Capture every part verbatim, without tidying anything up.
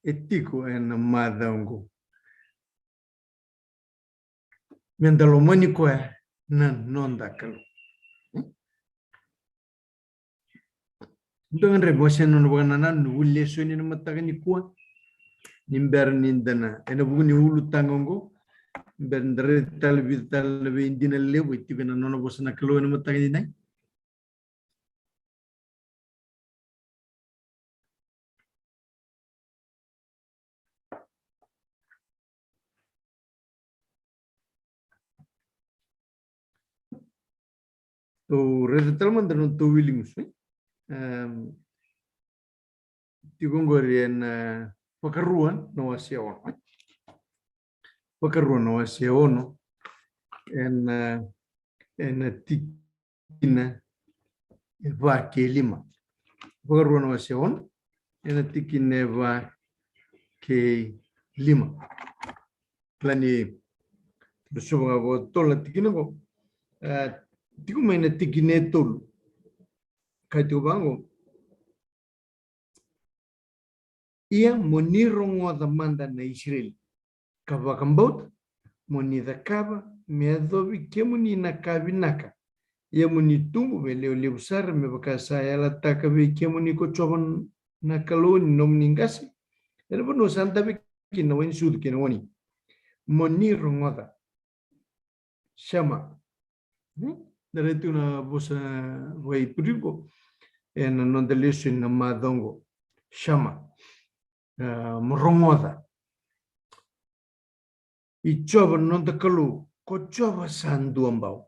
e tiko ena macawa oqo. Meda lomani koya na noda Kalou. Dua ga draiva se nona vakanananu ni vuli lesoni ena mataka nikua. Ni bera ni da na, ena vuku ni ulutaga oqo, bera ni da raica tale, vica tale na veidina levu e tiko ena nona vosa na Kalou ena mataka ni dai. Tou raica tale mada na nodatou wiligusu, e? Em, tiko oqori ena, e, Vakarua na wase ono, e? Vakarua na wase ono, ena, e, ena tikina e va kei lima. Vakarua na wase ono, ena tikina e va kei lima. Kila ni, tou sova ga vakatotolo na tikina oqo. E, tiko mai na tikina e tolu. Kaya tiko vaqo: Ia mo ni rogoca mada na Isireli, ka vakabauta, mo ni cakava me yacovi kemuni na ka vinaka. Ia mo ni tubu me levulevu sara, me vaka sa yalataka vei kemuni ko Jiova na Kalou ni nomuni qase, ena vanua sa dave kina na wai ni sucu kei na oni. Mo ni rogoca. Shema. Hmm? Da raica tiko na vosa vakaIperiu qo ena noda lesoni na macawa oqo. Shema. E, mo rogoca. I Jiova na noda Kalou, ko Jiova sa duabau.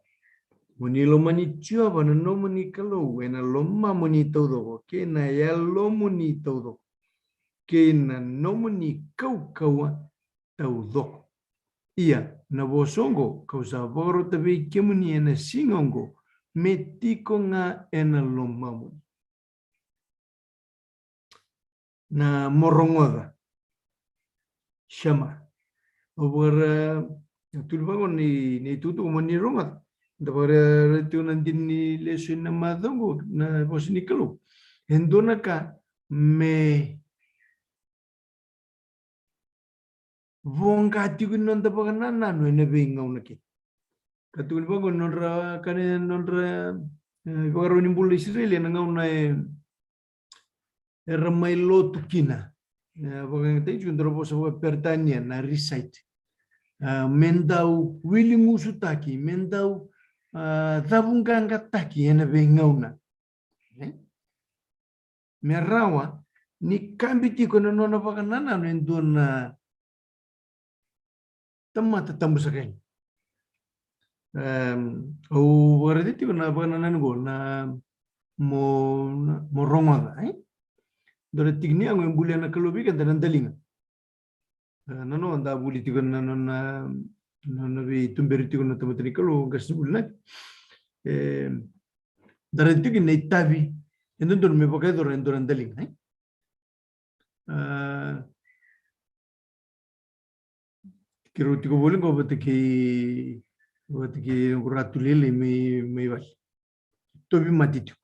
Mo ni lomani Jiova na nomuni Kalou ena lomamuni taucoko, kei na yalomuni taucoko, kei na nomuni kaukauwa taucoko. Ia na vosa oqo kau sa vakarota vei kemuni ena siga oqo, me tiko ga ena lomamuni. Na mo rogoca. Shema. Au vakara, na tuli vaqo ni, ni tukutuku mo ni rogoca. Da vakara tiko na dina ni lesoni na macawa oqo, na vosa ni Kalou. E dua na ka me voqa tiko ni noda vakanananu ena veigauna kece. Ka tukuni vaqo nodra, ka ni nodra, e, ivakarau ni bula Isireli ena gauna e, era mai lotu kina. E, vakayagataki tiko dua na vosa vakaPeritania na recite. E, me dau wiligusutaki, me dau, e, cavuqaqataki ena veigauna. E? Me rawa ni kabi tiko na nona vakanananu e dua na tamata tabu saka yani. Em, au vakaraica tiko na vakanananu qo na mo, na mo rogoca, e? Dua na tiki ni yago e bulia na Kalou vei keda na daliga. E, na nona da vuli tiko na nona, na nona veituberi tiko na tamata ni Kalou, qasenivuli na. E, da raica tiko na itavi e dodonu me vakayacora e dua na daliga, e? E, keirau tiko voli qo vata kei, vata kei noqu ratu lailai mai, mai vale. Tauvimate tiko.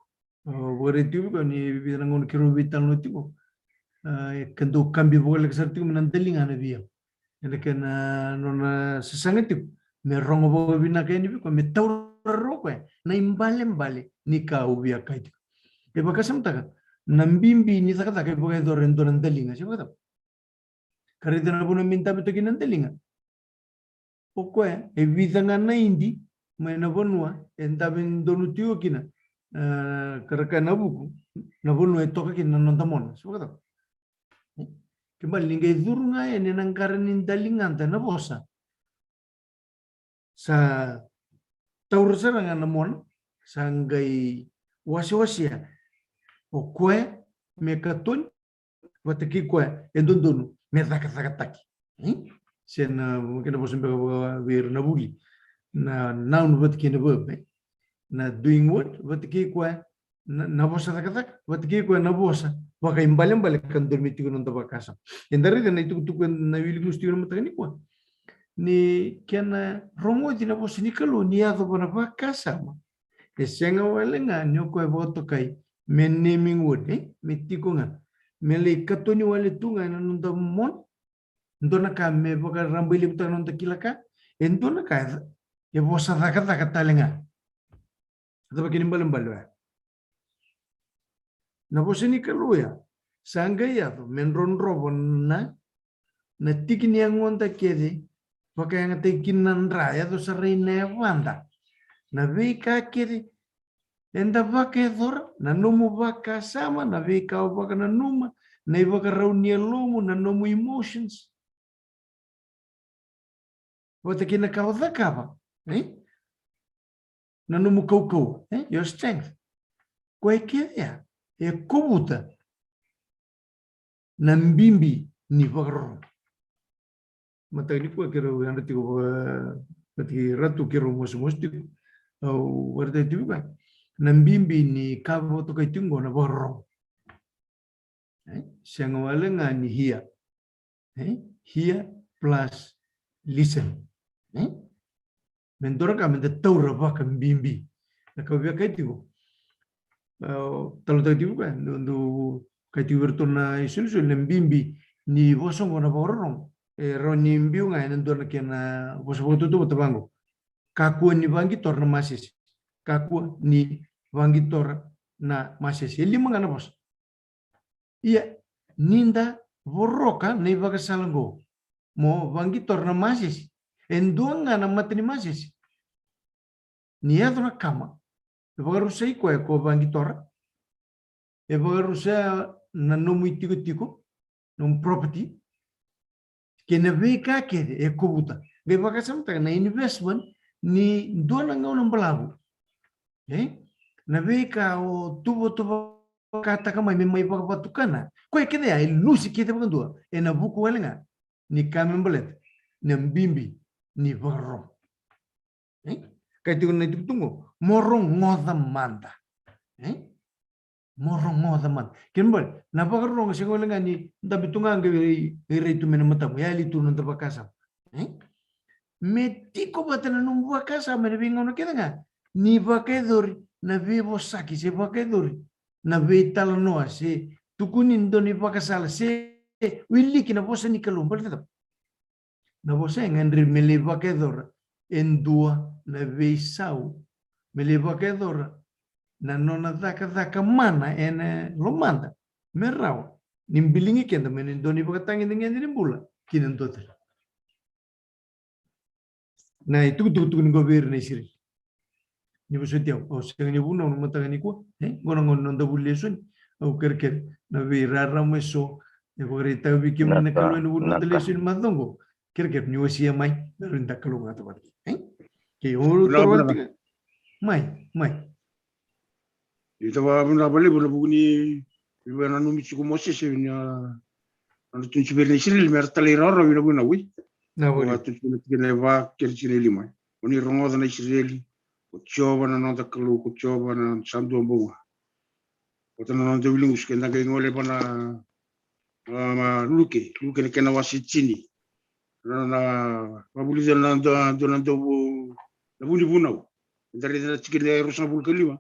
Au vakaraica tiko vei koya ni vica na gauna keirau veitalanoa tiko. A, e ka dau kabi voleka sara tiko mai na daliga na vei au. Ena kena nona sasaga tiko me rogo vakavinaka yani vei koya, me taura rawa o koya na ibalebale ni ka au via kaya tiko. E vakasamataka na bibi ni cakacaka e vakayacora e dua na daliga, se vakacava? Ka raica na vanua me dave toka kina na daliga. O koya e vica ga na idi mai na vanua e dave donu tiko kina. E, ka ra kaya na vuku, na vanua e toka kina na noda mona, se vakacava? Ke bale ni qai curu ga yani ena qara ni daligada na vosa. Sa taura sara ga na mona, sa qai wasewasea o koya me katoni vata kei koya e dodonu me cakacakataki. E? Se na kena vosa beka vaka vei ira na vuli, na noun vata kei na verb, e? Na doing word vata kei koya na, na vosa cakacaka, vata kei koya na vosa vakaibalebale ka dodonu me tiko na noda vakasama. Eda raica na itukutuku ena wiligusu tiko na mataka nikua, ni kena rogoci na vosa ni Kalou ni yacova na vakasama. E sega wale ga ni o koya vakatokai me naming word, e? Me tiko ga me lai katoni wale tu ga ena noda mona. Dua na ka me vakarabailevutaka na noda kila ka, e dua na ka e vosa cakacaka tale ga. Cava kena ibalebale oya? Na vosa ni Kalou ya sa qai yaco me drodrova na, na tiki ni yagoda kece, vakayagataki kina na dra, yaco sara i na yavada. Na veika kece eda vakayacora, na nomu vakasama, na veika o vakananuma, na ivakarau ni yalomu, na nomu emotions. Vata kei na ka o cakava, e? Na nomu kaukauwa, e? Your strength. Koya kece ya e kovuta na bibi ni vakarorogo. Mataka nikua keirau yadra tiko vaka, vata kei Ratu, keirau mosimosi tiko. Au vakaraitaka tiko vaka na bibi ni ka vakatokai tiko qo na vakarorogo. E? Sega wale ga ni hear. E? Hear plus listen. E? Me dua na ka meda taura vakabibi. Na ka via kai tiko. Au talanoataka tiko ka, dau, dau kai tiko vei iratou na isolisoli na bibi ni vosa qo na vakarorogo. E rawa ni biu ga ena dua na kena vosa vakatautauvata vaqo. Kakua ni vaqitora na masese. Kakua ni vaqitora na masese. E lima ga na vosa. Ia, ni da voroka na ivakasala qo, mo vaqitora na masese. E dua ga na mata ni masese. Ni yaco na kama, e vakarusai koya ko vaqitora. E vakarusa na nomu itikotiko, nomu property. Kei na veika kece e kovuta. Qai vakasamataka na investment ni dua na gauna balavu. E? Na veika o tuvatuvakataka mai me mai vakavatukana. Koya kece ya e lusi kece vakadua. Ena vuku wale ga ni ka me baleta na bibi ni vakarorogo. E? Kai tiko na itukutuku qo, mo rogoca mada. E? Mo rogoca mada. Kena ibalebale, na vakarorogo sega wale ga ni dabe tu ga qai rai tu mai na matamu, yali tu na noda vakasama. E? Me tiko vata na nomu vakasama ena veigauna kece ga ni vakayacori na veivosaki se vakayacori na veitalanoa se tukuni dua na ivakasala se wiliki na vosa ni Kalou. Baleta na vosa e gadrevi me lai vakayacora e dua na veisau, me lai vakayacora na nona cakacaka mana ena lomada, me rawa ni biligi keda mai na dua na ivakatagedegede ni bula ki na dua tale. Na itukutuku ni qo vei ira na Isireli. Ni vosoti au, au sega ni vunau na mataka nikua, e? Qo na gauna ni noda vuli lesoni. Au kerekere na veirarama eso e vakaraitaka vei kemuni na Kalou ena vuli noda lesoni macawa qo. Kerekere ni wasea mai, na rui da kalougata vata kei, e? Kei au toro tika. Mai, mai. Ita vavuna valevu na vuku ni vei na nomu tiko Mosese, na nona tuni tiko vei na Isireli me ra talairawarawa vei na vunau, e? Na vunau. Vaka tuni tiko na tikina e va kei na tikina e lima. O ni rogoca na Isireli, ko Jiova na noda Kalou, ko Jiova na sa dua bau ga. Vata na noda wiligusu keda qai gole vana, a, ma Luke, Luke na kena wase tini. Na, na, vavulica na dua, dua na dua vu, na vu ni vunau. Eda raica na tikina e ruasagavulu ka lima.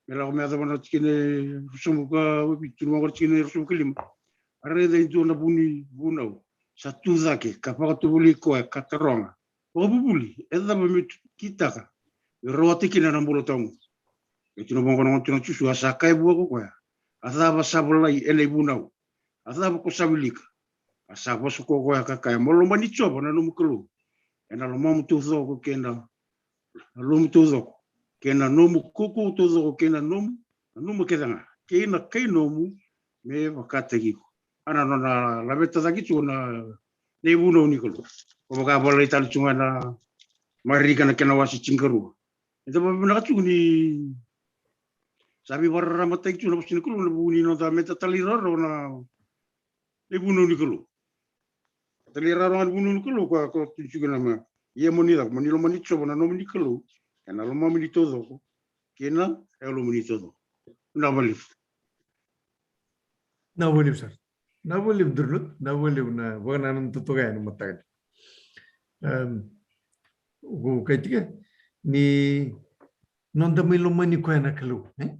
Me lako me yacova na tikina e ruasagavulu ka vitu, turu mai qo na tikina e ruasagavulu ka lima. A raica e dua na vu ni vunau sa tu cake, ka vakatovolei koya, ka taroga, vakavuvuli, e cava meu kitaka meu rawata kina na bula tawamudu? E tu na voqa na gone turaga o Jisu, a sa kaya vua ko koya, a cava sa volai ena ivunau? A cava ko sa wilika? A sa vosa ko koya ka kaya, mo lomani Jiova na nomu Kalou ena lomamu taucoko kei na, na lomamu taucoko, kei na nomu kaukauwa taucoko, kei na nomu nanuma kece ga, kei na kai nomu me vakataki iko. A na nona laveta cake tiko na, na ivunau ni Kalou. Ko vaka volai tale tiko ga na Marika na kena wase tinikarua. Eda vakavinaka tiko ni sa veivakararamataki tiko na vosa ni Kalou, na vu ni noda me da talairawarawa na, na ivunau ni Kalou. Talairawarawa ga na vunau ni Kalou, koya ko tukuna mai. Ia mo ni cava, mo ni lomani Jiova na nomuni Kalou ena lomamuni taucoko, kei na yalomuni taucoko. Na valevu. Na valevu sara. Na valevu Durlut, na valevu na vakanananu totoka yani mataka. Em, o kai tiko ni noda mai lomani koya na Kalou, e?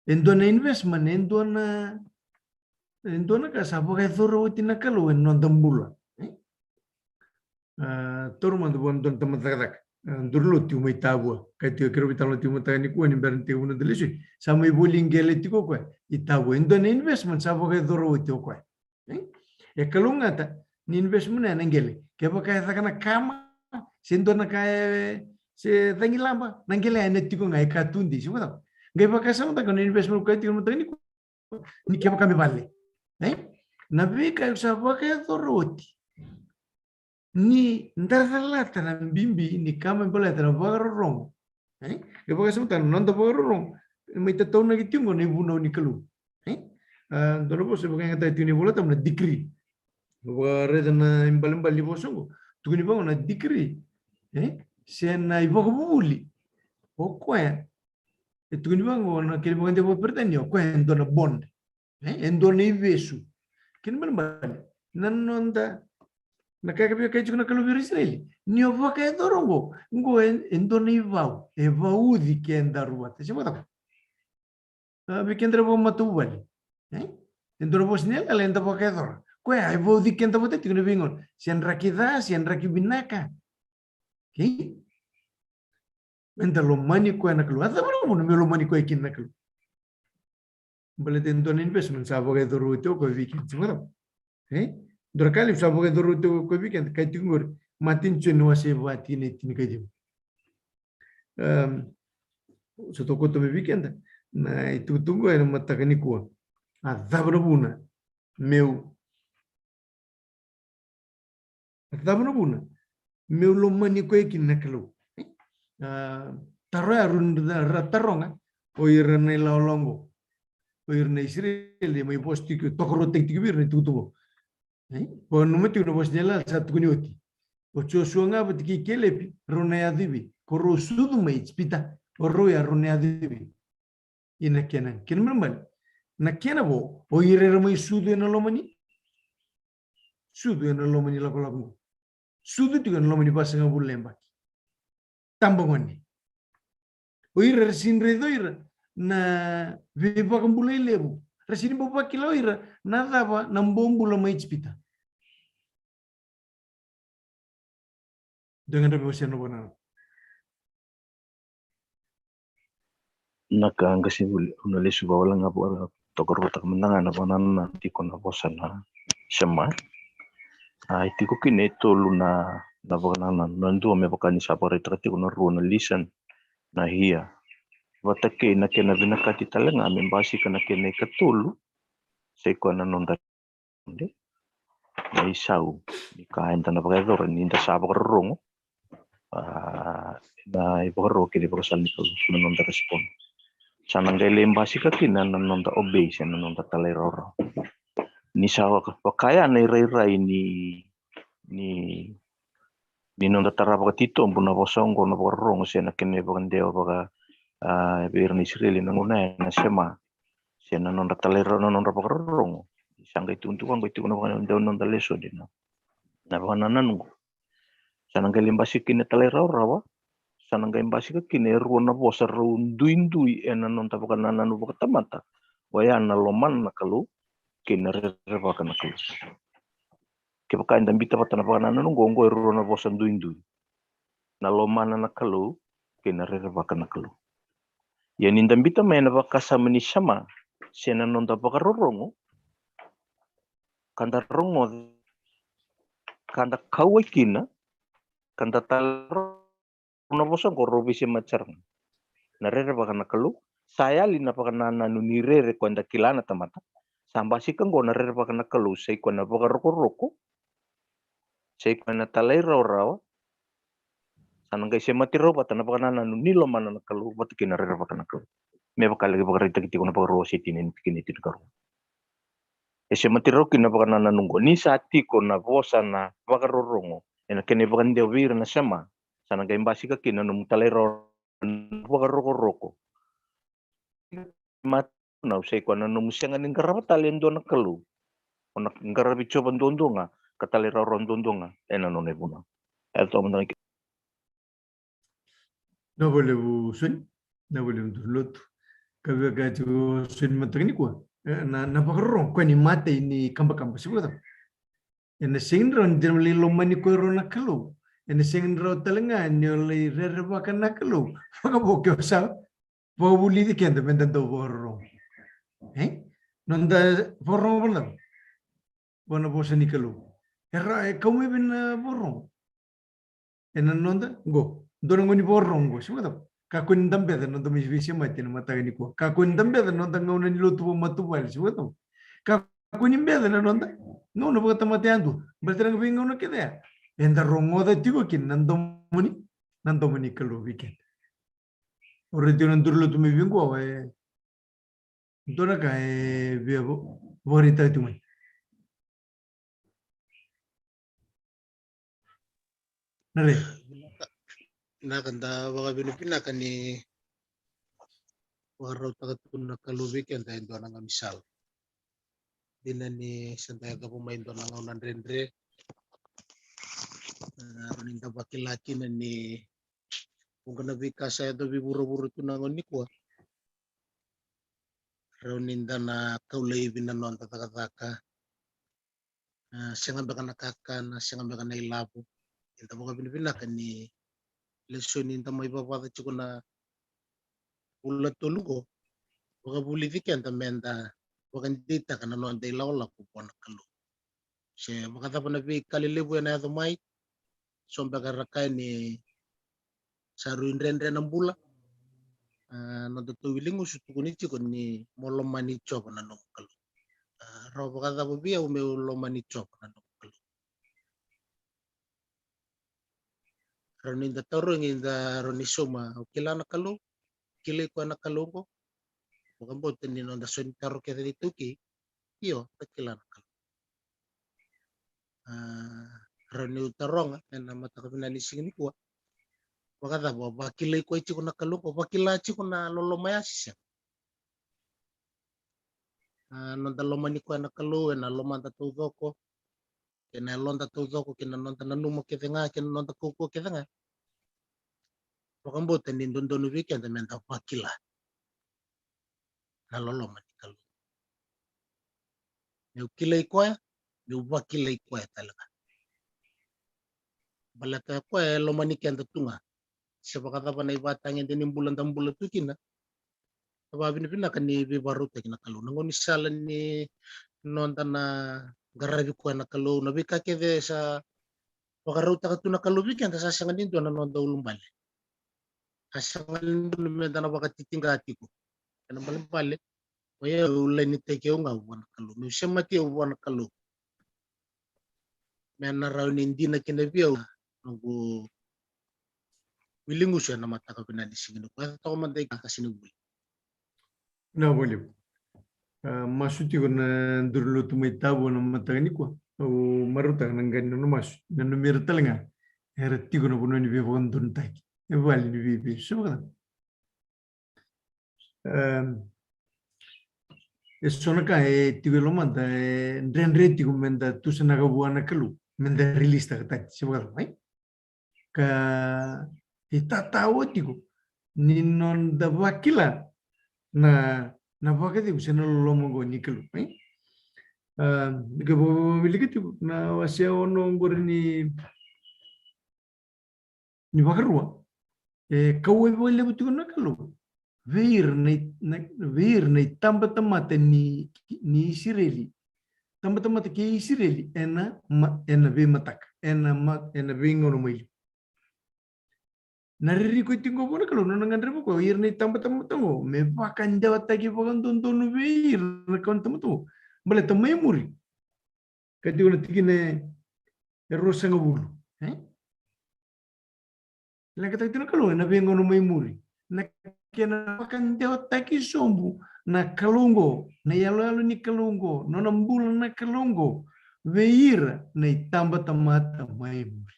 E dua na investment, e dua na, e dua na ka sa vakayacora oti na Kalou ena noda bula. E? A, taura mada vua na dua na tamata cakacaka. A, duru lotu tiko mai Tavua. Kaya tiko keirau veitalanoa tiko mataka nikua ni bera ni tekivu na noda lesoni. Sa mai voli qele tiko o koya i Tavua. E dua na investment sa vakayacora oti o koya. E? E kalougata ni investment ya na qele. Kevaka e caka na kama, se dua na ka e, se cagilaba, na qele ya ena tiko ga e ka tudei, se vakacava. Qai vakasamataka na investment o koya tiko mataka nikua. Ni kevaka me vale. E? Na veika e sa vakayacora oti. Ni da calata na bibi ni ka me baleta na vakarorogo. E? Qai vakasamataka na noda vakarorogo. Mai tataunaki tiko qo na ivunau ni Kalou. E? A, dua na vosa e vakayagataki tiko na iVolatabu na decree. Vakaraica na ibalebale ni vosa qo. Tukuni vaqo na decree. E? Se na ivakavuvuli. O koya. E tukuni vaqo na kena ivakadewa vakaperitania, o koya e dua na bond. E, e dua na ivesu. Kena ibalebale, na noda, na ka e via kaya tiko na Kalou vei ira na Isireli. Ni o vakayacora qo, qo e, e dua na ivau, e vauci kedaru vata. Se vakacava? A, vei kedaru vakamatavuvale. E? E dua na vosa ni yalayala eda vakayacora. Koya e vauci keda vata tiko ena veigauna. Se draki ca, se draki vinaka. Okei? Meda lomani koya na Kalou. A cava na vuna meu lomani koya kina na Kalou? Baleta e dua na investment sa vakayacora oti o koya vei keda, se vakacava? E? Dua na ka levu sa vakayacora oti o koya vei keda, kaya tiko qori. Matai ni Joni wase va tikina e tinikaciwa. Em, sa toka tu mai vei keda na itukutuku ena mataka nikua. A cava na vuna meu A cava na vuna meu lomani koya kina na Kalou? A, taro ya ra, ra taroga o ira na ilawalawa qo. O ira na Isireli mai vosa tiko, tokaruataki tiko vei ira na itukutuku. E? Vakananuma tiko na vosa ni yalayala sa tukuni oti. O Josua ga vata kei Kelepi, rau na yaco i vei? Ko rau sucu mai Ijipita. O rau ya rau na yaco i vei? Ina Kenani. Kena ibalebale, na kena vo, o ira era mai sucu ena loma ni, sucu ena loma ni lakolako qo. Sucu tiko ena loma ni vasagavulu na yabaki. Tabagone. O ira era sega ni raica o ira na veivakabulai levu. Era sega ni bau vakila o ira na cava na bobula mai Ijipita. Dua ga na veiwasei na vanua. Na ka qase vuli, au na lesu vawale ga vua, tokaruataka mada ga na vakanananu tiko na vosa na sema. A, e tiko kina e tolu na, na vakanananu, na dua me vaka ni sa vakaraitaka tiko, na rua na listen, na hear. Vata kei na kena vinakati tale ga me basika na kena ikatolu, sai koya na noda na isau ni ka eda na vakayacora ni da sa vakarorogo. A, na ivakaro kei na ivakasala ni Kalou na noda respond. Sa na qai lai basika kina na noda obey se na noda talairawarawa. Ni sa vaka, vaka ya na irairai ni, ni, ni noda tara vakatitobu na vosa oqo na vakarorogo se na kena ivakadewa vaka, a, vei ira na Isireli na gauna ya na sema. Se na nodra talairawarawa, na nodra vakarorogo. Sa qai tukutuku vaqo, e tiko na vakadau na noda lesoni na, na vakanananu qo. Sa na qai lai basika kina talairawarawa. Sa na qai basika kina e rua na vosa rau duidui ena noda vakanananu vakatamata. Oya na lomana na Kalou kei na rerevaka na Kalou. Kevaka eda bita vata na vakanananu qo, qo e rua na vosa duidui. Na lomana na Kalou kei na rerevaka na Kalou. Ia ni da bita mai ena vakasama ni sema se na noda vakarorogo, ka da rogoca, ka da kauwai kina, ka da tala na vosa qo, rau veisemati sara ga. Na rerevaka na Kalou, sa yali na vakanananu ni rere ko eda kila na tamata. Sa basika qo na rerevaka na Kalou, sai koya na vakarokoroko, sai koya na talairawarawa. Sa na qai semati rau vata na vakanananu ni lomana na Kalou vata kei na rerevaka na Kalou. Me vaka e laki vakaraitaki tiko na Vakarua wase tini, tikina e tinikarua. E semati rau kina na vakanananu qo. Ni sa tiko na vosa na vakarorogo ena kena ivakadewa vei ira na sema, sa na qai basika kina na nomu talairawarawa, vakarokoroko. Matanau, sai koya na nomu sega ni qarava tale e dua na Kalou. O na qaravi Jiova duadua ga, ka talairawarawa duadua ga ena nona ivunau. E toka mada ga. Vinaka vakalevu Soni, vinaka vakalevu duru lotu. Ka vaka tiko Soni mataka nikua. e, na, na vakarorogo, koya ni matai ni kabakaba, se vakacava? Ena sega ni rawa ni dina lai lomani koya rau na Kalou. Ena sega ni rawa tale ga ni o lai rerevaka na Kalou. Vakavo ke o sa vakavulici keda meda dau vakarorogo. E? Noda vakarorogo vanava. Vua na vosa ni Kalou. E ra, e kau mai vei na vakarorogo. Ena noda, qo. Dua na gauna ni vakarorogo qo. Se vakacava? Kakua ni da beca na noda mai veisemati ena mataka nikua. Kakua ni da beca na noda gauna ni lotu vakamatavuvale. Se vakacava? Kakua ni beca na noda gauna vakatamata yadua. Baleta na veigauna kece ya, eda rogoca tiko kina na domo ni, na domo ni Kalou vei keda. O raica tiko na duru lotu mai vei qo, e, dua na ka e via vo-, vakaraitaka tiko mai. Na re. Vinaka, da vakavinavinaka ni vakarautaka tu na Kalou vei keda e dua na gaunisala. Dina ni sa da yacova mai e dua na gauna dredre. E, rawa ni da vakila kina ni vuqa na veika sa yacovi vuravura tu na gauna nikua. Rawa ni da na kau laivi na noda cakacaka. E, sega beka na kakana, sega beka na ilavo. Eda vakavinavinaka ni lesoni da mai vavaca tiko na vula tolu qo, vakavulici keda meda vakadeitaka na noda ilakolako vua na Kalou. Se vakacava na veika lelevu ena yaco mai, so beka ra kaya ni sa rui dredre na bula. A, noda tou wiligusu tukuni tiko ni mo lomani Jiova na nomu Kalou. A, rawa vakacava vei au meu lomani Jiova na nomu Kalou? Rawa ni da tarogi, da rawa ni sauma, o kila na Kalou? Kilai koya na Kalou oqo? Vakabauta ni noda sau ni taro kece ni taukei, io, da kila na Kalou. A, rawa niu taroga ena mataka vinaka ni siga nikua, vakacava, vakilai koya tiko na Kalou oqo, vakila tiko na loloma ya se sega? A, noda lomani koya na Kalou ena lomada taucoko, kei na yaloda taucoko, kei na noda nanuma kece ga, kei na noda kaukauwa kece ga. Vakabauta ni dodonu vei keda meda vakila na loloma ni Kalou. Meu kilai koya, meu vakilai koya tale ga. Baleta koya e lomani keda tu ga. Se vakacava na ivakatagede ni bula da bula tu kina, da vakavinavinaka ni veivakarautaki na Kalou. Na gaunisala ni noda na qaravi koya na Kalou, na veika kece sa vakarautaka tu na Kalou vei keda, sa sega ni dua na noda ulubale. Sa sega ni dua meda na vakatitiqa tiko. Ena balebale, o yau lainitaki au ga vua na Kalou, meu semati au vua na Kalou, me na rawa ni dina kina vei au na noqu wiligusu ena mataka vinaka ni siga nikua. Yaco toka mada i ka, ka sega ni vuli. Na vale. A, masu tiko na duru lotu mai Tavua na mataka nikua. Au marautaka na qai na nomu masu, na numera tale ga era tiko na vanua ni veivakadodonutaki. E vale ni veivesu, se vakacava? Em, e so na ka e tiko e lomada, e dredre tiko meda tusanaka vua na Kalou, meda release-taka tani, se vakacava, e? Ka e tatawa tiko ni noda vakila na, na vakacegu se na loloma oqo ni Kalou, e? Em, ni ka vakawilika tiko na wase ono oqori ni ni Vakarua, e kauwai vakalevu tiko na Kalou vei ira na i-, na, vei ira na itabatamata ni, ni Isireli. Tabatamata kei Isireli ena ma-, ena veimataka, ena ma-, ena veigauna mai liu. Na ririko e tiko vua na Kalou, nona gadreva o koya, ira na itabatamata oqo me vakadewataki vakadodonu vei ira na kawa ni tamata oqo. Baleta mai muri, ka tiko na tikina e ruasagavulu, e? Leqataki tiko na Kalou ena veigauna mai muri na kena vakadewataki sobu na Kalou oqo, na iyaloyalo ni Kalou oqo, nona bula na Kalou oqo vei ira na itabatamata mai muri.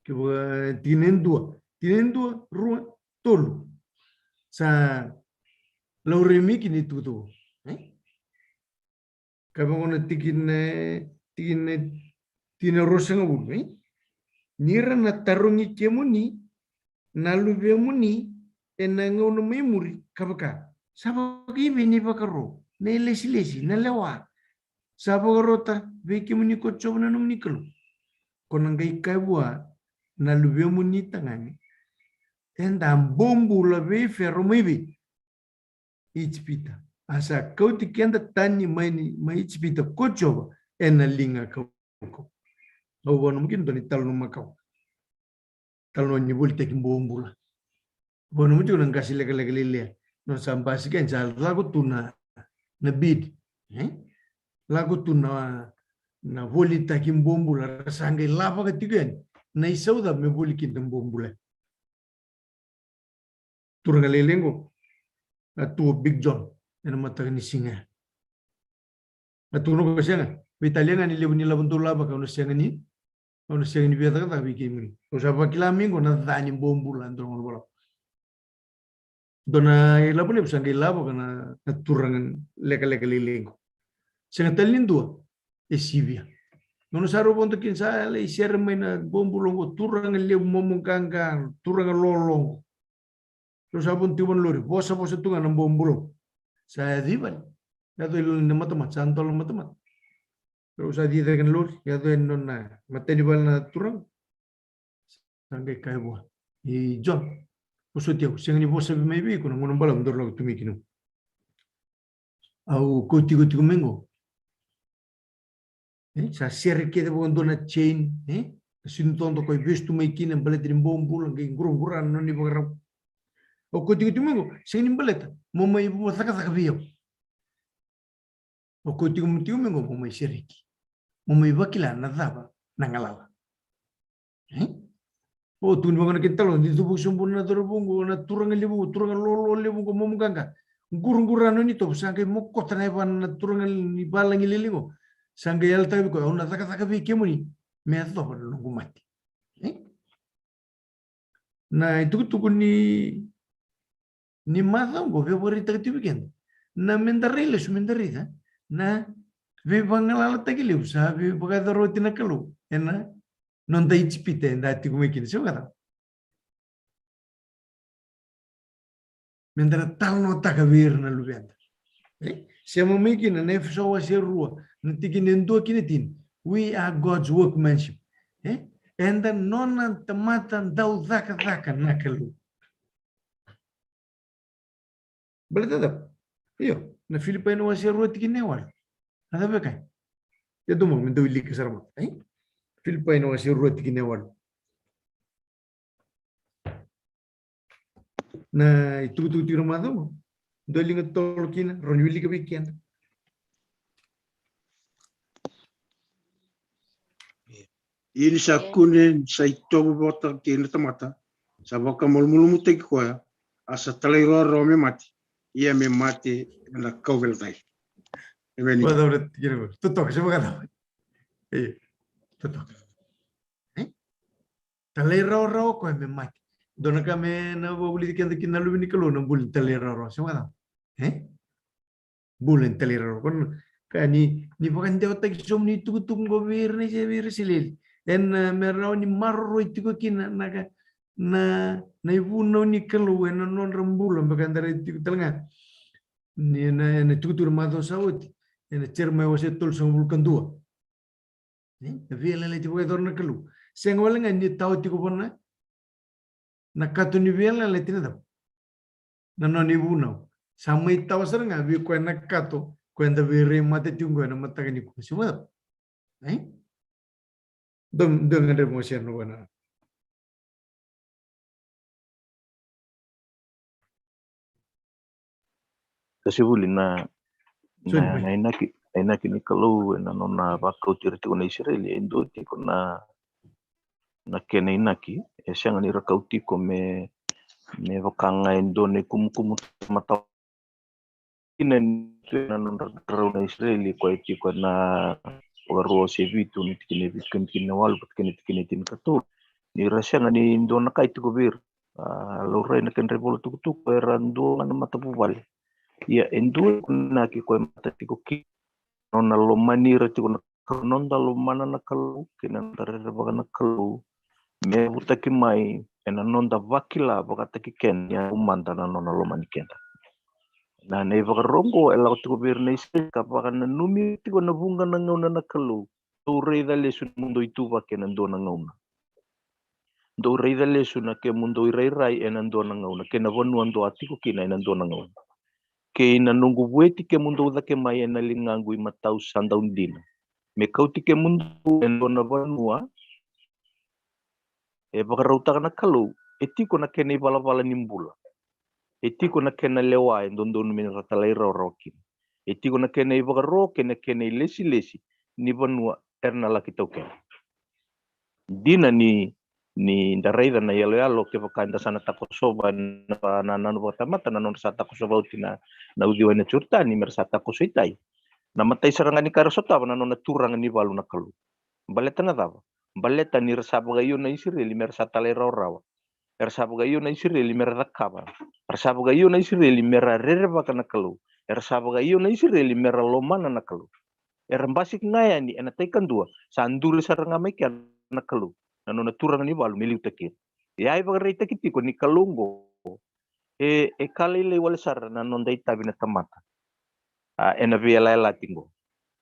Ke vaka, tikina e dua, tikina e dua, rua, tolu. Sa laurai mai kina itukutuku, e? Ka vaka na tikina, tikina, tikina ruasagavulu, e? Ni ra na tarogi kemuni na luvemuni ena gauna mai muri, ka vaka, Sa vakaivei na ivakaro, na ilesilesi, na lewa sa vakarota vei kemuni ko Jiova na nomuni Kalou? Ko na qai kaya vua na luvemuni tagane, eda a bobula vei Fero mai vei Ijipita, a sa kauti keda tani mai ni, mai Ijipita ko Jiova ena liga kaukauwa. Au vakanomoi kina dua na italanoa makawa. Talanoa ni volitaki bobula. Vakanomoi tiko na qase lekaleka leleya, nona sa basika yani, sa lako tu na, na bid, e? Lako tu na, na volitaki bobula, ra sa qai lavaka tiko yani na isau cava me voli kina na bobula. Turaga lailai qo, a tu o Big John ena mataka ni siga ya. A tukuna o koya, sega, veitalia ga ni levu ni lavo dou lavaka, au na sega ni, au na sega ni via cakacaka vei kemuni. Au sa vakila mai qo na ca ni bobula, dua na gauna balavu. Dua na ilavo levu sa qai lavaka na, na turaga lekaleka lailai qo. Sega tale ni dua e sivia. Gauna sa rau vodo kina, sa lai sere mai na bobula qo, turaga levu, momo qaqa, turaga lolo qo. Rau sa vodo tiko vua na lori, vosavosa tu ga na bobula. Sa yaco i vale. Yaco i loma ni matamata, sa dola na matamata. Rau sa cici cake na lori, yaco yani nona matai ni vale na turaga. Sa qai kaya vua, i John, vosoti au, sega ni vosa mai vei iko na gauna balavu daru lako tu mai kina. Au kauti iko tiko mai qo. E, sa sere kece vakadua na chain, e? Na sui ni dodo ko e vesu tu mai kina, baleta ni bobula, qai quraqura na nona ivakarau. Au kauti iko tiko mai qo, sega ni baleta mo mai vakacakacaka vei au. Au kauti iko tiko mai qo mo mai sereki, mo mai vakila na cava na galala. E? O tukuni vaka na kena talo, ni cuva sobu na cauravou qo, na turaga levu, turaga lolo levu qo, momo qaqa. Quraqura na nona itovo, sa qai mokota na yavana na turaga ni valagi lailai qo. Sa qai yalataka vei koya, au na cakacaka vei kemuni me yacova na noqu mate. E? Na itukutuku ni, ni macawa qo, veivakaraitaki tiko vei keda na meda rai lesu, meda raica na veivagalalataki levu sa veivakayacora oti na Kalou ena noda Ijipita eda tiko mai kina, se vakacava? Meda na talanoataka vei ira na luveda. E? Sema mai kina na Efeso wase rua, na tikina e dua ki na tini. We are God's workmanship. E? Eda nona tamata dau cakacaka na Kalou. Baleta cava? Io, na Filipai na wase rua tikina e walu. Na cava e kaya? Ia dou maka me dou wilika sara mada, e? Filipai na wase rua tikina e walu. Na itukutuku tiko na macawa qo, dua liga tolo kina, rawa ni wilika vei keda. Ia ni sa kune, ni sa itovo vata kei na tamata, sa vakamalumalumutaki koya, a sa talairawarawa me mate, ia me mate ena kauveilatai. Emeni. Vakacava na tikina qo? Totoka, se vakacava? Io, totoka. E? Talairawarawa o koya me mate. Dua na ka me na vakavulici keda kina na luve ni Kalou, na bula ni talairawarawa, se vakacava? E? Bula ni talairawarawa. Ko na ka ni, ni vakadewataki sobu ni tukutuku qo vei ira na Ise-, vei ira Isireli. Ena, e, me rawa ni maroroi tiko kina na ka, na, na ivunau ni Kalou ena nodra bula, beka eda rai tiko tale ga. Ni na, ena tukutuku na macawa sa oti, ena Jeremaia wase tolusagavulu ka dua. E, na veiyalayalati vakayacora na Kalou. Sega wale ga ni tawa tiko vua na, na kato ni veiyalayalati na cava? Na nona ivunau. Sa mai tawa sara ga vei koya na kato, koya eda veirai mata tiko qo ena mataka nikua. Se vakacava? E? Dou, dou gadreva mo share na vua na. Ka se vuli na, na, na inaki, na inaki ni Kalou ena nona vakauti ira tiko na Isireli, e dua tiko na, na kena inaki, e sega ni ra kau tiko me, me vaka ga e dua na ikumukumu tamata kina tu ena nodra qarauna Isireli, koya e tiko ena Vakarua wase vitu, na tikina e vitu kei na tikina e walu, vata kei na tikina e tinikatolu. Ni ra sega ni dua na ka e tiko vei ira. A, laurai na kedra ivola tukutuku, era dua ga na matavuvale. Ia, e dua na inaki koya e mata tiko kina nona lomani ira tiko na Kalou, noda lomana na Kalou kei na noda rerevaka na Kalou, me vutaki mai ena noda vakila vakataki keda ni yavu mada na nona lomani keda. Na, na ivakaro oqo e lako tiko vei ira na Isireli ka vakananumi tiko na vuqa na gauna na Kalou. Dou raica lesu na mudou ituvaki ena dua na gauna. Dou raica lesu na kemudou irairai ena dua na gauna, kei na vanua dou a tiko kina ena dua na gauna. Kei na noqu vueti kemudou cake mai ena ligaqu imatau sa dau dina, me kauti kemudou ena dua na vanua e vakarautaka na Kalou, e tiko na kena ivalavala ni bula, e tiko na kena lewa e dodonu me ra talairawarawa kina, e tiko na kena ivakaro kei na kena ilesilesi ni vanua era na laki taukena. Dina ni, ni da raica na iyaloyalo, kevaka eda sa na takosova na, na nanu vakatamata na nodra sa takosova oti na, na uciwai na Joritani, me ra sa takoso i tai. Na matai sara ga ni ka era sotava na nona turaga ni valu na Kalou. Baleta na cava? Baleta ni ra sa vakaio na Isireli me ra sa talairawarawa. Era sa vakaio na Isireli me ra cakava. Era sa vakaio na Isireli me ra rerevaka na Kalou. Era sa vakaio na Isireli me ra lomana na Kalou. Era basika ga yani ena tai kadua, sa duri sara ga mai kea na Kalou, na nona turaga ni valu me liutaki ira. Ia e vakaraitaki tiko ni Kalou oqo e, e ka lailai wale sara na noda itavi na tamata. A, ena veiyalayalati oqo.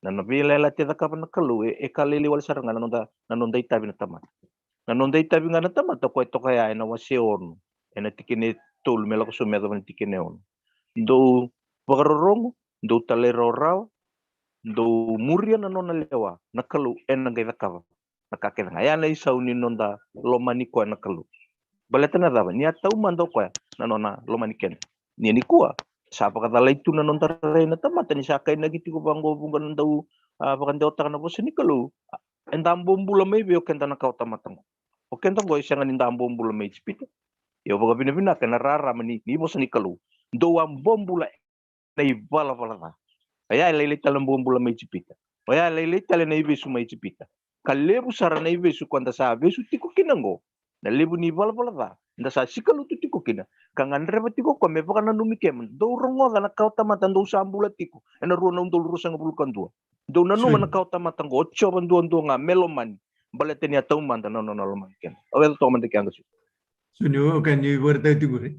Na, na veiyalayalati e cakava na Kalou, e, e ka lailai wale sara ga na noda, na noda itavi na tamata. Na noda itavi ga na tamata, koya e toka ya ena wase ono, ena tikina e tolu me lako so me yacova na tikina e ono. Dou vakarorogo, dou talairawarawa, dou muria na nona lewa, na Kalou ena qai cakava na ka kece ga. Ya na isau ni noda lomani koya na Kalou. Baleta na cava? Ni a taumada o koya na nona lomani keda. Ni nikua sa vakacalai tu na noda rai na tamata, ni sa kainaki tiko vaqo vuqa na dau, a, vakadewataka na vosa ni Kalou. Eda a bobula mai vei o keda na kawa tamata oqo? O keda oqo e sega ni da a bobula mai Ijipita. Ia au vakavinavinaka ena rarama ni, ni vosa ni Kalou. Dou a bobula na ivalavala ca. Oya e lailai tale na bobula mai Ijipita. Oya e lailai tale na ivesu mai Ijipita. Ka levu sara na ivesu ko da sa vesu tiko kina oqo, na levu ni ivalavala ca da sa sikalutu tiko kina. Ka gadreva tiko ko me vakananumi kema, dou rogoca na kawa tamata dou sa bula tiko ena rua na udolu ruasagavulu ka dua. Dou nanuma na kawa tamata oqo, o Jiova duadua ga me lomani, baleta ni a taumada na nona lomani keda. Au yaco toka mada ke, Aqasu. So ni o ka ni vakaraitaka tiko re,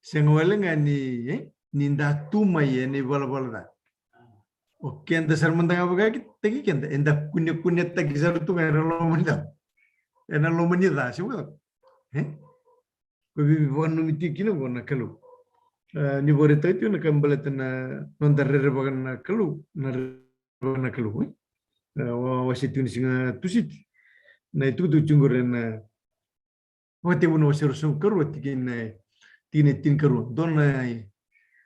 sega wale ga ni, e, ni da tu mai ena ivalavala ca. O keda sara mada ga vakakitaki keda, eda kunekunetaki sara tu ga ena loma ni ca. Ena loma ni ca, se vaka. E? Ko veivakananumi tiko kina oqo na Kalou. A, ni vakaraitaka tiko na ka baleta na noda rerevaka na Kalou, na rerevaka na Kalou, e? A, wa, wase tiko ni siga Tusiti. Na itukutuku tiko qori ena Vakatekivu na wase ruasagavulu ka rua, tikina, tikina e tinikarua. Dua na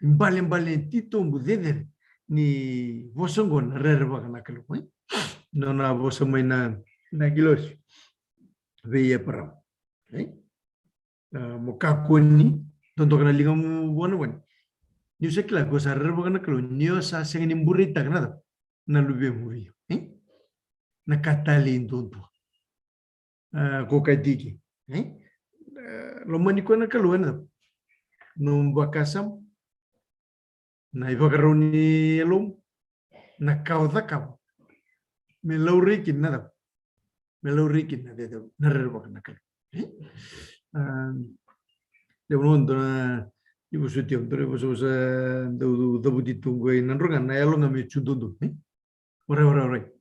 ibalebale titobu cecere ni vosa oqo na rerevaka na Kalou, e? Nona vosa mai na, na agilosi vei Eparama, e? A, mo kakua ni dodoka na ligamu vua na gone. Niu sa kila ko sa rerevaka na Kalou, niu sa sega ni bureitaka na cava? Na luvemu vei au, e? Na ka talei duadua. A, ko kaya tiko, e? A, lomani koya na Kalou ena cava? Nomu vakasama, na ivakarau ni yalomu, na ka o cakava. Me laurai kina na cava? Me laurai kina na cecere, na rerevaka na Kalou, e? A, levu na gauna dau na ivosoti au, dau na ivosavosa dau cavuti tu qo, e, na droga, na yalo ga me tu duadua, e? Orait, orait, orait.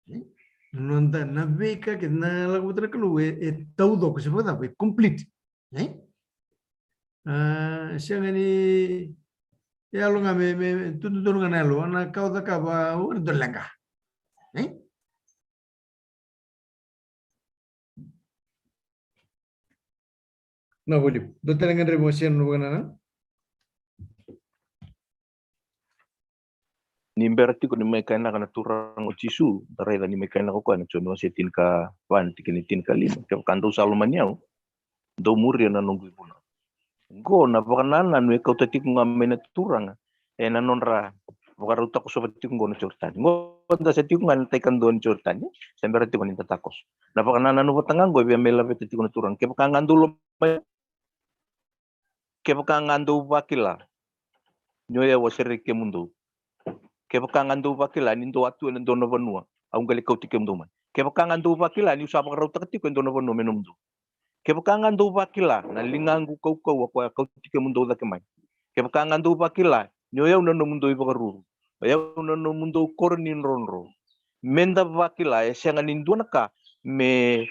E? Na noda, na veika kece na lako vata na Kalou e, e taucoko, se vakacava, e complete. E? A, sega ni yalo ga me, me, me tu dodonu ga na yalo, na ka o cakava, o na dau leqa. E? Na voli. Dua tale ga draiva o Sena na vakanananu. Ni bera tiko ni mai kainaka na Turaga o Jisu, da raica ni mai kainaka o koya na Joni wase tinikava na tikina e tinikalima. Kevaka dou sa lomani au, dou muria na noqu ivunau. Qo na vakanananu e kauta tiko ga mai na Turaga ena nodra vakarautaka sova tiko qo na Joritani. Qo da sa tiko ga ena tai kadua ni Joritani, se bera tiko ni da takoso. Na vakanananu vata ga qo e via mai laveta tiko na Turaga. Kevaka ga dou lomani, kevaka ga dou vakila ni o yau a sereki kemudou, kevaka ga dou vakila ni dou a tu ena dua na vanua au qai lai kauti kemudou mai, kevaka ga dou vakila niu sa vakarautaka tiko e dua na vanua me nomudou, kevaka ga dou vakila na ligaqu kaukauwa koya a kauti kemudou cake mai, Kevaka ga dou vakila ni o yau na nomudou ivakaruru, o yau na nomudou koro ni drodro. Me da vakila, e sega ni dua na ka me,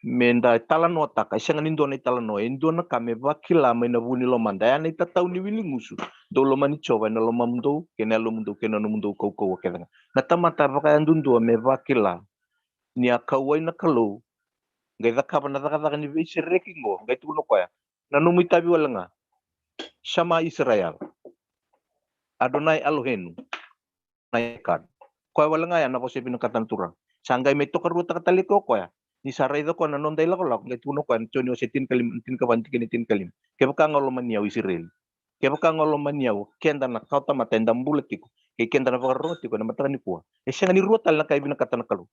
me da talanoataka, e sega ni dua na italanoa, e dua na ka me vakila mai na vu ni lomada. Ya na itatau ni wili gusu. Dou lomani Jiova ena lomamudou kei na yalomudou kei na nomudou kaukauwa kece ga. Na tamata vakayadudua me vakila ni a kauwai na Kalou, qai cakava na cakacaka ni veisereki qo, qai tukuna o koya, na nomu itavi wale ga, Shema Israel, Adonai Eloheinu, na ikana. Koya wale ga ya na vosa e vinakata na Turaga. Sa qai mai tokaruataka tale o koya ni sa raica o koya na noda ilakolako, qai tukuna o koya na Joni wase tinikalima, tinikava, tikina tinikalima. Kevaka ga o lomani au, Isireli, kevaka ga o lomani au, keda na kawatamata eda bula tiko kei keda na vakarorogo tiko ena mataka nikua, e sega ni rua tale na ka e vinakata na Kalou.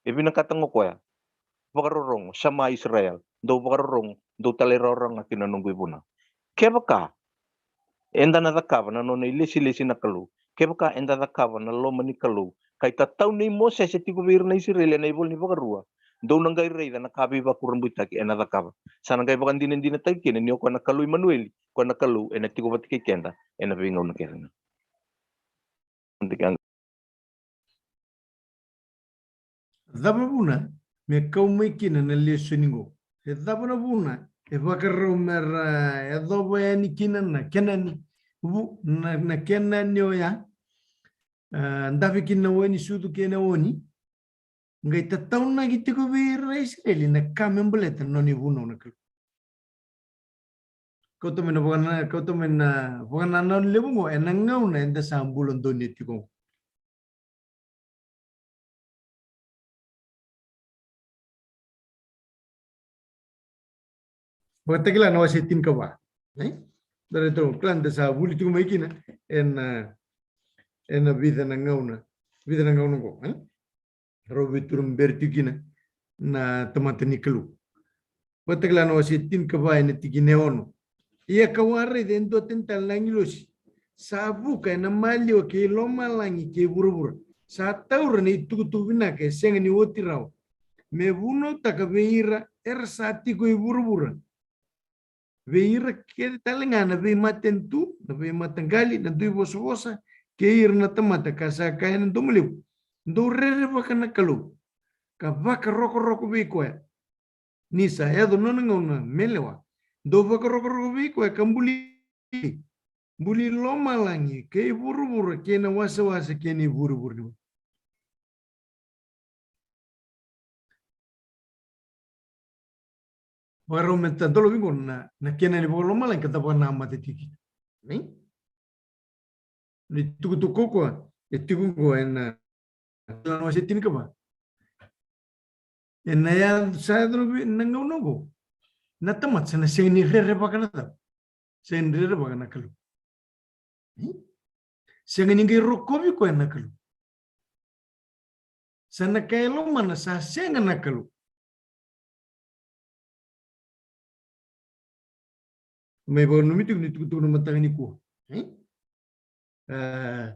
E vinakata ga o koya, vakarorogo, Shema Israel, dou vakarorogo, dou talairawarawa ga ki na noqu ivunau. Kevaka eda na cakava na nona ilesilesi na Kalou, kevaka eda cakava na loma ni Kalou, ka itatau nei Mosese tiko vei ira na Isireli ena ivola ni Vakarua, dou na qai raica na ka veivakurabuitaki ena cakava. Sa na qai vakadinadinataki kina ni o koya na Kalou Imanueli, koya na Kalou ena tiko vata kei keda ena veigauna kece ga. Cava vuna me kau mai kina na lesoni qo? E cava na vuna e vakarau me ra yacova yani kina na kena ni vu, na, na kena ni oya, a, dave kina na wai ni sucu kei na oni, qai tataunaki tiko vei ira na Isireli na ka me baleta na nona ivunau na Kalou. Kauta mai na vakana-, kauta mai na vakanananu levu qo ena gauna eda sa bula donuya tiko qo. Vakatakila na wase tinikava. E? Da raica toka, kila da sa vuli tiko mai kina ena, ena vica na gauna, vica na gauna qo, e? Rau veituru bera tiko kina na tamata ni Kalou. Vakatakila na wase tinikava ena tikina e ono. Ia ka'u a raica e dua tani tale na agilosi sa vuka ena maliwa kei lomalagi kei vuravura. Sa taura na itukutuku vinaka e sega ni oti rawa, me vunautaka vei ira era sa tiko i vuravura, vei ira kece tale ga na veimatanitu, na veimataqali, na duivosavosa, kei ira na tamata, ka sa kaya ena domo levu, dou rerevaka na Kalou, ka vakarokoroko vei koya, ni sa yaco nona gauna me lewa. Dou vakarokoroko vei koya ka buli, buli lomalagi kei vuravura kei na wasawasa kei na ivurevure ni. Vakarau me ta dolavi qo na, na kena ni vakalomalagi ka da vakanamata tiko kina. Ni? Ni tukutuku koya e tiko qo ena, na wase tinikava. Ena ya sa yaco na gauna qo, na tamata sa na sega ni rerevaka na cava? Sega ni rerevaka na Kalou. Hmm? Sega ni qai rokovi koya na Kalou. Sa na kaya e lomana sa sega na Kalou. Mai vakananumi tiko ni tukutuku na mataka nikua, e? A,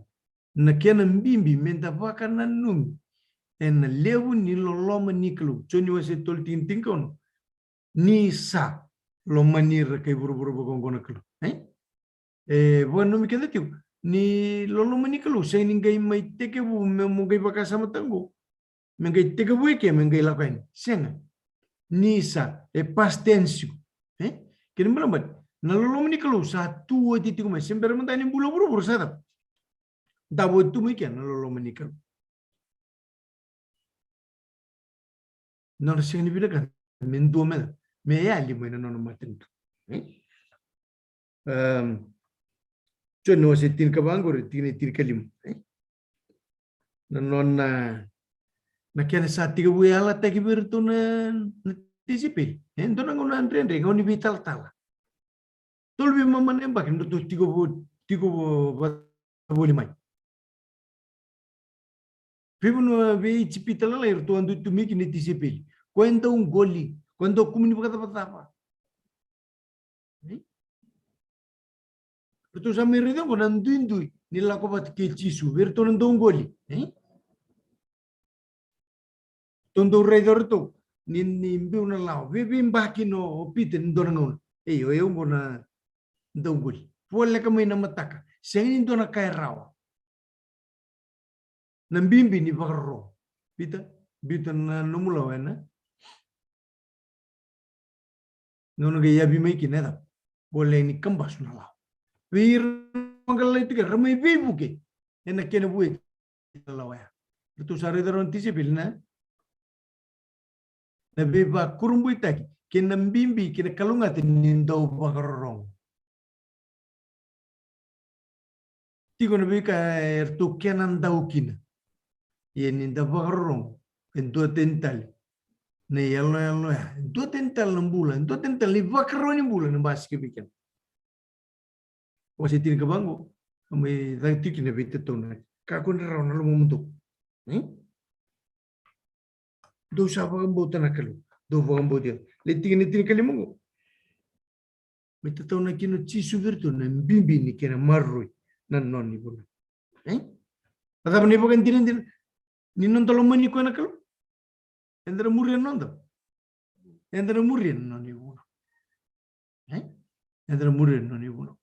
na kena bibi me da vakananumi ena levu ni loloma ni Kalou. Joni wase tolu tikina tinikaono. Ni sa lomani ira kai vuravura vakaoqo na Kalou, e? E vakananumi keda tiko ni loloma ni Kalou sega ni qai mai tekivu me mo qai vakasamataka qo, me qai tekivu eke me qai lako yani. Sega. Ni sa, e past tense tiko, e? Kena ibalebale na loloma ni Kalou sa tu oti tiko mai, se bera mada ni bula vuravura sa cava? Davo oti tu mai kea na loloma ni Kalou. Nona sega ni vinakata me dua me, me yali mai na nona matanitu, e? Em, Joni wase tinikava qori, tikina e tinikalima, e? Na nona, na kena sa tekivu yalataki vei iratou na, na tisaipeli, e? Dua na gauna dredre, gauna ni veitalatala. Tolu veimama na yabaki nodratou tiko vo-, tiko vo-, voli mai. Veivanua vei Ijipita lalai eratou a dui tu mai kina na tisaipeli. Koya e dau qoli, koya e dau kemu ni vakacavacava. Eratou sa mai raica qo na duidui ni lako vata kei Jisu vei iratou na dau qoli, e? Ratou dau raica o ratou ni, ni biu na lawa. Vei, veibakina o Pita ni dua na gauna. Ei, o yau qo na, dau qoli. Voleka mai na mataka. Sega ni dua na ka e rawa. Na bibi ni vakarorogo. Pita, biuta na nomu lawa ena. Gauna qai yavi mai kina e cava? Voleka ni kabasu na lawa. Vei ira na vaqalalai tiko, ra mai veivuke ena kena vueti na lawa ya. Ratou sa raica rawa na tisaipeli na, na veivakurabuitaki kei na bibi kei na kalougata ni dau vakarorogo. Tiko na veika eratou kena dau kina. Ia ni da vakarorogo e dua tani tale na iyaloyalo ya, e dua tani tale na bula, e dua tani tale na ivakarau ni bula na basika vei keda. Wase tinikava qo, a mai caka tiko kina vei tatau na ka ko ni rawa na lomamudou. Hmm? Dou sa vakabauta na Kalou, dou vakabauta. Le tikina tinikalima qo. Mai tatau na kina o Jisu vei iratou na bibi ni kena maroroi na nona ivunau. E? A cava na ivakadinadina ni noda lomani koya na Kalou? Eda na muria na noda. Eda na muria na nona ivunau. E? Eda na muria na nona ivunau.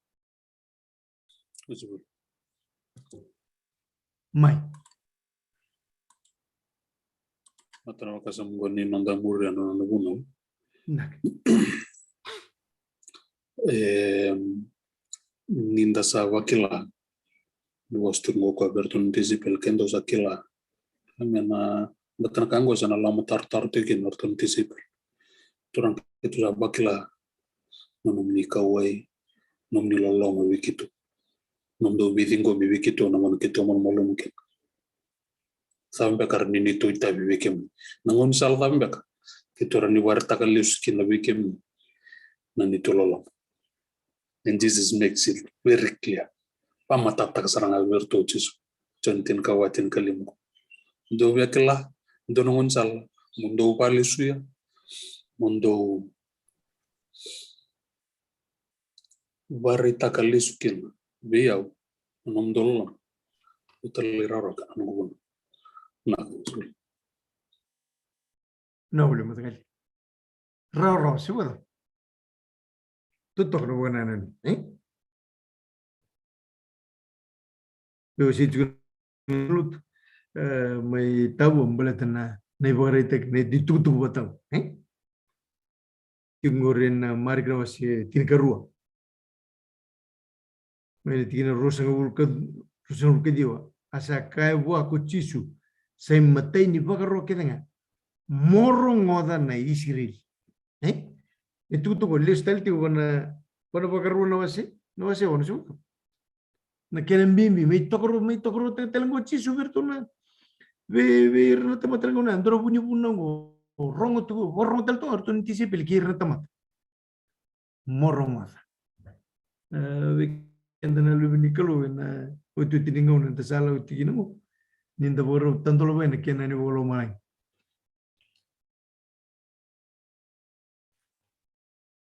Mai. Matana vakasama qo ni noda muria na nona vunau. Naka. E, ni da sa vakila. Ni vosa tiko qo ko vei iratou na tisaipeli, ke dou sa kila. Me na, matana ka qo sa na loma tarotaro tiko kina o iratou na tisaipeli. Turaga, keitou sa vakila na nomuni kauwai, nomuni loloma vei keitou. Nomudou veiciqomi vei keitou na gauna keitou malumalumu kina. Cava beka rawa ni neitou itavi vei kemuni? Na gaunisala cava beka keitou rawa ni vakaraitaka lesu kina vei kemuni na neitou loloma? And Jesus makes it very clear. Vamatatataka sara ga vei iratou o Jisu. Joni tinikawalu, tinikalima. Dou via kila, dou na gaunisala, mo dou vakalesuya, mo dou vakaraitaka lesu kina vei au na nomudou loloma. Au talairawarawa kina na noqu vunau. Na, na vuli mataqali. Rawarawa, se vaka. Totoka na vakanananu, e? Meu se tiko na lotu, e, mai Tavua baleta na, na ivakaraitaki, na itukutuku vakatau, e? Tiko qori ena Marika na wase tinikarua. Mai na tikina ruasagavulu ka, ruasagavulu ka ciwa. A sa kaya vua ko Jisu, sa imatai ni vakaro kece ga, mo rogoca na Isireli. E? E tukutuku, lesu tale tiko vua na, vua na Vakarua na wase, na wase ono, se vaka. Na kena bibi, mai tokaruataka, mai tokaruataka tale qo o Jisu vei iratou na, vei, vei ira na tamata na gauna, dua na vu ni vunau qo, rogo tu, vakarorogo tale tu ga o iratou na tisaipeli kei ira na tamata. Mo rogoca. E, vei keda na luve ni Kalou, ena otioti ni gauna eda sa lau tiko kina qo. Ni da vakarau tadola vei na kena ni vakalomalagi.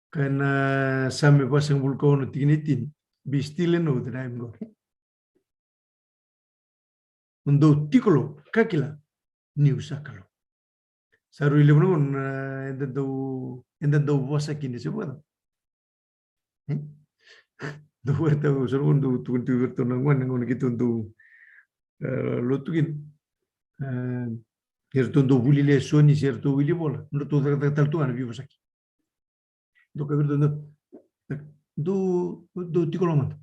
Kaya na Same vasagavulu ka ono tikina e tini. Be still and know that I am God. Mo dou tiko lo, ka kila niu sa Kalou. Sa rui levu na gauna, e, eda dau, eda dau vosa kina se vaka. E? Dau vakaitavi, sa rui dau tukuni tiko vei iratou na gone, na gone keitou dau, e, lotu kina. E, ni ratou dau vuli lesoni, se ratou wili vola, ratou cakacaka tale tu ga na veivosaki. Dou kaya vei iratou, dou, dou, dou tiko lo mada.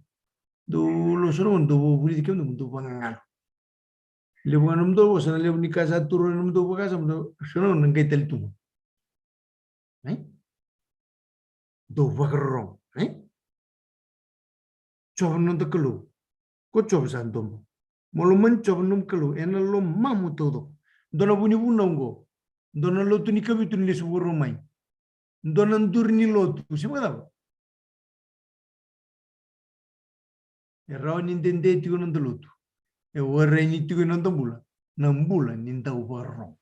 Dou lo so na gauna, dou vulici kemudou, dou vagagalu. Levu ga nomudou vosa, na levu ni ka sa turu ena nomudou vakasama, dou so na gauna na qai tale tu. E? Dou vakarorogo, e? Jiova na noda Kalou. Ko Jiova sa dobo. Mo lomani Jiova na nomu Kalou ena lomamu taucoko. Dua na vu ni vunau qo. Dua na lotu ni Kavitu ni lesu vakarua mai. Dua na duri ni lotu. Se vakacava? E rawa ni dede tiko na noda lotu. E warai ni tiko e noda bula na bula ni dau vakarorogo.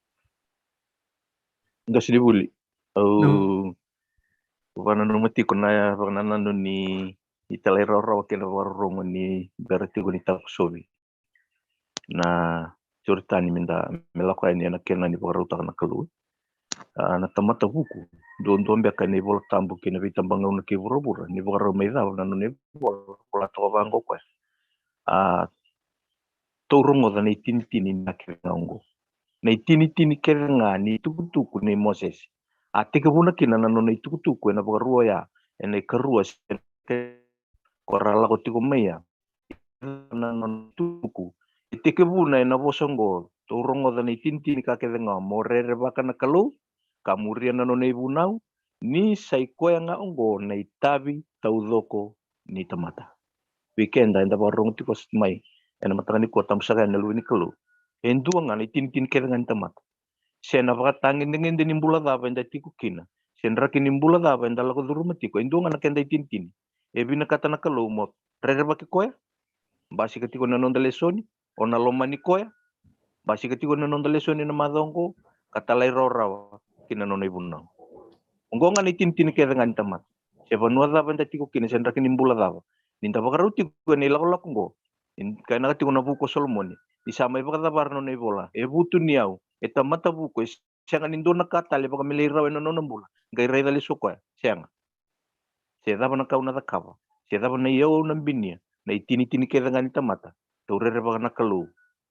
Qasenivuli. Au vakananuma tiko na vakanananu ni italairawarawa kei na vakarorogo ni bera tiko ni takosovi na Joritani me da, me lako yani ena kena ni vakarautaka na Kalou. A, na tamata vuku, duadua beka ena iVola Tabu kei na veitabagauna kei vuravura, ni vakarau mai cava na nona ivola, vola toka vaqo o koya. A, tou rogoca na itinitini ni ka kece ga oqo. Na itinitini kece ga ni tukutuku nei Mosese. A tekivuna kina na nona itukutuku ena vakarua oya, ena ikarua se ko ra lako tiko mai ya. Na nona tuku. E tekivuna ena vosa oqo, tou rogoca na itinitini ka kece ga, mo rerevaka na Kalou, ka muria na nona ivunau, ni sa i koya ga oqo na itavi taucoko ni tamata. Vei keda eda vakarorogo tiko mai ena mataka nikua, tabu saka yani na luve ni Kalou. E dua ga na itinitini kece ga ni tamata. Se na vakatagedegede ni bula cava eda tiko kina, se draki ni bula cava eda lako curuma tiko, e dua ga na keda itinitini. E vinakata na Kalou mo rerevaki koya, basika tiko na noda lesoni, o na lomani koya, basika tiko na noda lesoni na macawa oqo, ka talairawarawa ki na nona ivunau. Oqo ga na itinitini kece ga ni tamata. Se vanua cava eda tiko kina, se draki ni bula cava, ni da vakarau tiko ena ilakolako oqo, e kainaka tiko na vuku o Solomoni, ni sa mai vakacavara na nona ivola, e vutuniyau, e tamata vuku, e sega ni dua na ka tale e vakamelei rawa ena nona bula, qai raica lesu o koya, sega. Se cava na ka au na cakava, se cava na iyau au na binia, na itinitini kece ga ni tamata, tou rerevaka na Kalou,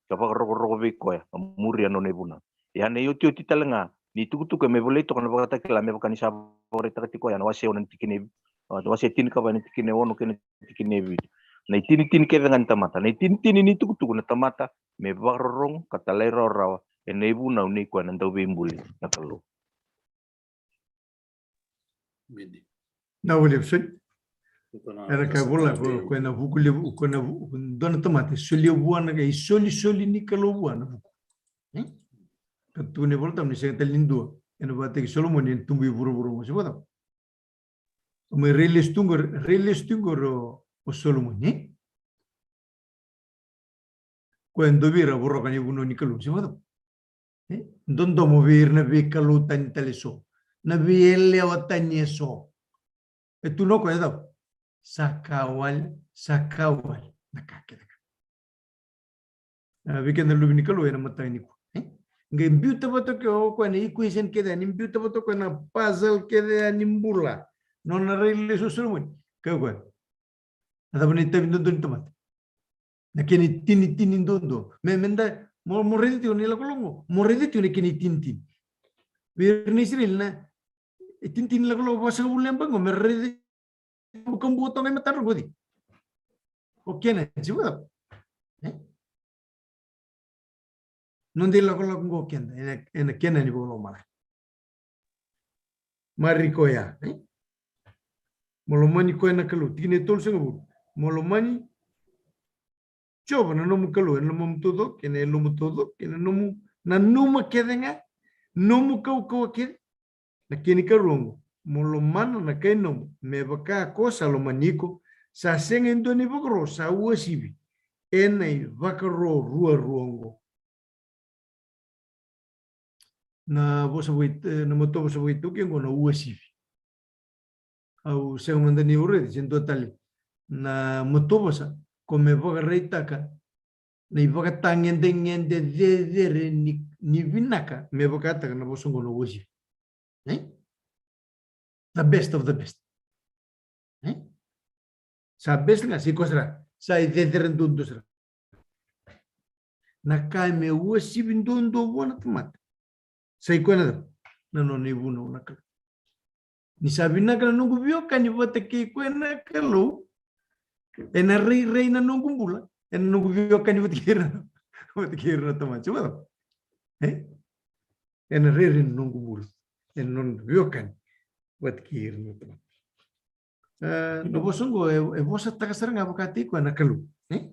ka vakarokoroko vei koya, ka muria na nona ivunau. Ia na iotioti tale ga ni tukutuku e mai volai toka na Vakatakila, me vaka ni sa vakaraitaka tiko ya na wase ono na tikina e, wase tinikava na tikina e ono kei na tikina e vitu. Na itinitini kece ga ni tamata, na itinitini ni tukutuku na tamata, me vakarorogo ka talairawarawa ena ivunau nei koya na Dauveibuli na Kalou. Vinaka vakalevu, soli. Era ka vola ko, ko ena vuku levu, ko ena vu-, dua na tamata e solia vua na, e isolisoli ni Kalou vua na vuku. Hmm? Ka tukuna e Vola Tabu ni sega tale ni dua ena vakataki Solomoni ena tubu i vuravura oqo, se vakacava? O mai rai lesu tu qori, rai lesu tu qori o, o Solomoni, e? Koya e dua vei ira voroka na ivunau ni Kalou, se vakacava? E? Dodomo vei ira na veikalou tani tale eso, na veiyalewa tani eso. E tukuna o koya cava? Sa ka wale, sa ka wale na ka kece ga. A, vei keda na luve ni Kalou ena mataka nikua, e? Qai biuta vata o koya na equation kece ya, ni biuta vata o koya na puzzle kece ya ni bula. Nona rai lesu o Solomoni. Kaya o koya, na cava na itavi duadua ni tamata? Na kena itinitini duadua. Me, me da, mo, mo raica tiko na ilakolako, mo raica tiko na kena itinitini. Vei ira na Isireli na itinitini ni ilakolako vasagavulu na yabaki qo, me raica vakabua toka e matadra qo. O Kenani, se vakacava? E? Noda ilakolako qo keda ena, ena Kenani vakalomalagi. Marika oya, e? Mo lomani koya na Kalou, tikina e tolusagavulu. Mo lomani Jiova na nomu Kalou ena lomamu taucoko, ena yalomu taucoko, ena nomu nanuma kece ga, nomu kaukauwa kece. Na kena ikarua oqo, mo lomana na kai nomu me vaka ko sa lomani iko. Sa sega e dua na ivakaro sa uasivi ena ivakaro ruarua oqo. Na vosa vei, na matua vosa vei Tau ke qo na uasivi. Au sega mada ni raica se dua tale na matua vosa ko me vakaraitaka na ivakatagedegede cecere ni, ni vinaka me vakataka na vosa qo na uasivi. E? The best of the best. E? Sa best ga, sa i koya sara, sa i cecere duadua sara. Na ka me uasivi duadua vua na tamata, sa i koya na cava? Na nona ivunau na Kalou. Ni sa vinaka na noqu veiwekani vata kei koya na Kalou, ena rairai na noqu bula ena noqu veiwekani vata kei ira, vata kei ira na tamata. Se vakacava? E? Ena rairai na noqu bula ena nona veiwekani vata kei ira na tamata. E, na vosa oqo e, e vosataka sara ga vakataki koya na Kalou, e?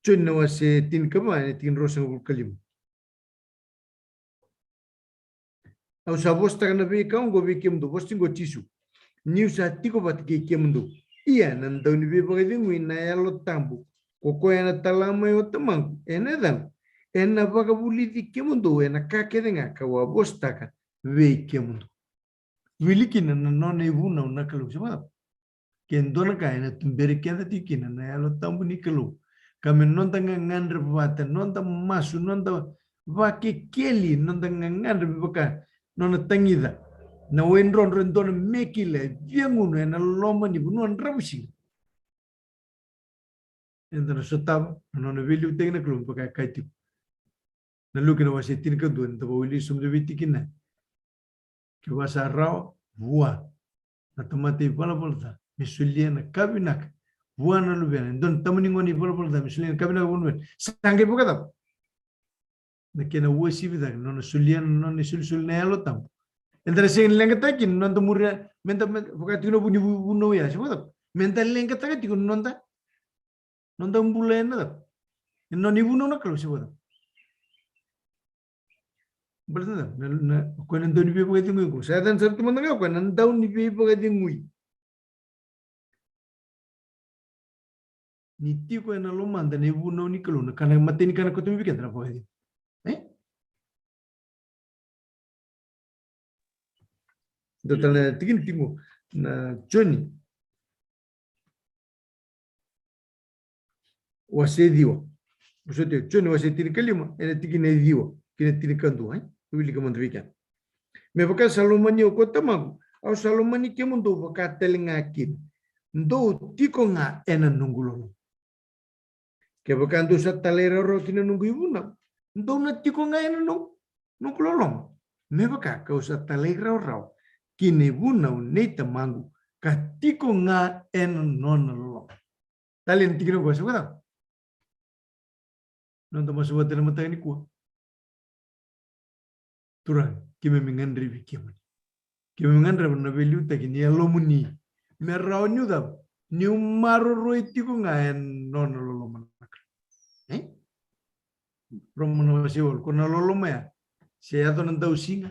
Joni na wase tinikava, ena tikina ruasagavulu ka lima. Au sa vosataka na veika oqo vei kemudou, vosa tiko o Jisu, niu sa tiko vata kei kemudou. Ia na dauniveivakacegui na Yalo Tabu, ko koya ena tala mai o Tamaqu ena yacaqu, ena vakavulici kemudou ena ka kece ga kau a vosataka vei kemudou. Wili kina na nona ivunau na Kalou, se vakacava? Ke dua na ka ena tuberi keda tiko kina na Yalo Tabu ni Kalou, ka me noda gagadre vata, noda masu, noda vakekeli, noda gagadre me vaka nona tagica na waidrodro e dua na me kila e viagunu ena loma ni vanua dravuisiga. Eda na sotava na nona veiliutaki na Kalou me vaka e kaya tiko na Luke na wase tinikadua, eda vakawili sobu vei tikina. Kevaka sa rawa, vua na tamata ivalavala ca me solia na ka vinaka vua na luvena. E dua na tama ni gone ivalavala ca me solia na ka vinaka vua na luvena. Sa qai vakacava? Na kena uasivi cake na nona solia na nona isolisoli na Yalo Tabu. Eda na sega ni leqataka kina na noda muria, meda, meda vaka tiko na vu ni vu- vunau ya, se vakacava? Meda leqataka tiko na noda, noda bula ena cava? Ena nona ivunau na Kalou, se vakacava? Baleta na, na, na, o koya na dau ni veivakacegui qo. Sa yaco sara tu mada ga o koya na dau ni veivakacegui. Ni tiko ena lomada na ivunau ni Kalou, na ka na imatai ni ka na kauta mai vei keda na vakacegu. E? Dua tale na tikina tiko na Joni. Wase ciwa. Vosoti, Joni wase tinikalima, ena tikina e ciwa kei na tinikadua, e? Wilika mada vei keda. Me vaka sa lomani au ko Tamaqu, au sa lomani kemudou vaka tale ga kina. Dou tiko ga ena noqu loloma. Kevaka dou sa talairawarawa ki na noqu ivunau, dou na tiko ga ena noqu, noqu loloma. Me vaka kau sa talairawarawa ki na ivunau nei Tamaqu, ka tiko ga ena nona loloma. Tale na tikina qo, se vakacava? Noda masu vata ena mataka nikua. Turaga, keimami gadrevi kemuni. Keimami gadreva na veiliutaki ni Yalomuni. Me rawa niu cava? Niu maroroi tiko ga ena nona loloma na Kalou. E? Roma na wase walu, ko na loloma ya se yaco na dausiga.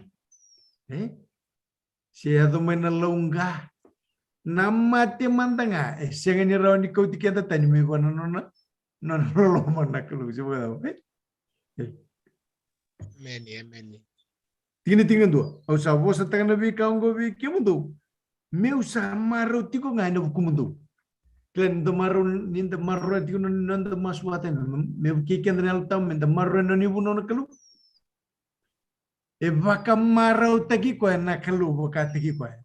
E? Se yaco mai na lauqa, na mate mada ga e sega ni rawa ni kauti keda tani mai vua na nona, nona loloma na Kalou, se vakacava? E? E. Emeni, emeni. Tikina tinikadua, au sa vosataka na veika oqo vei kemudou, meu sa marau tiko ga ena vukumudou. Kila ni da marau, ni da marau tiko na, na noda masu vata, me, me vukei keda na Yalo Tabu, me da marau ena nona ivunau na Kalou. E vakamarautaki koya na Kalou vakataki koya.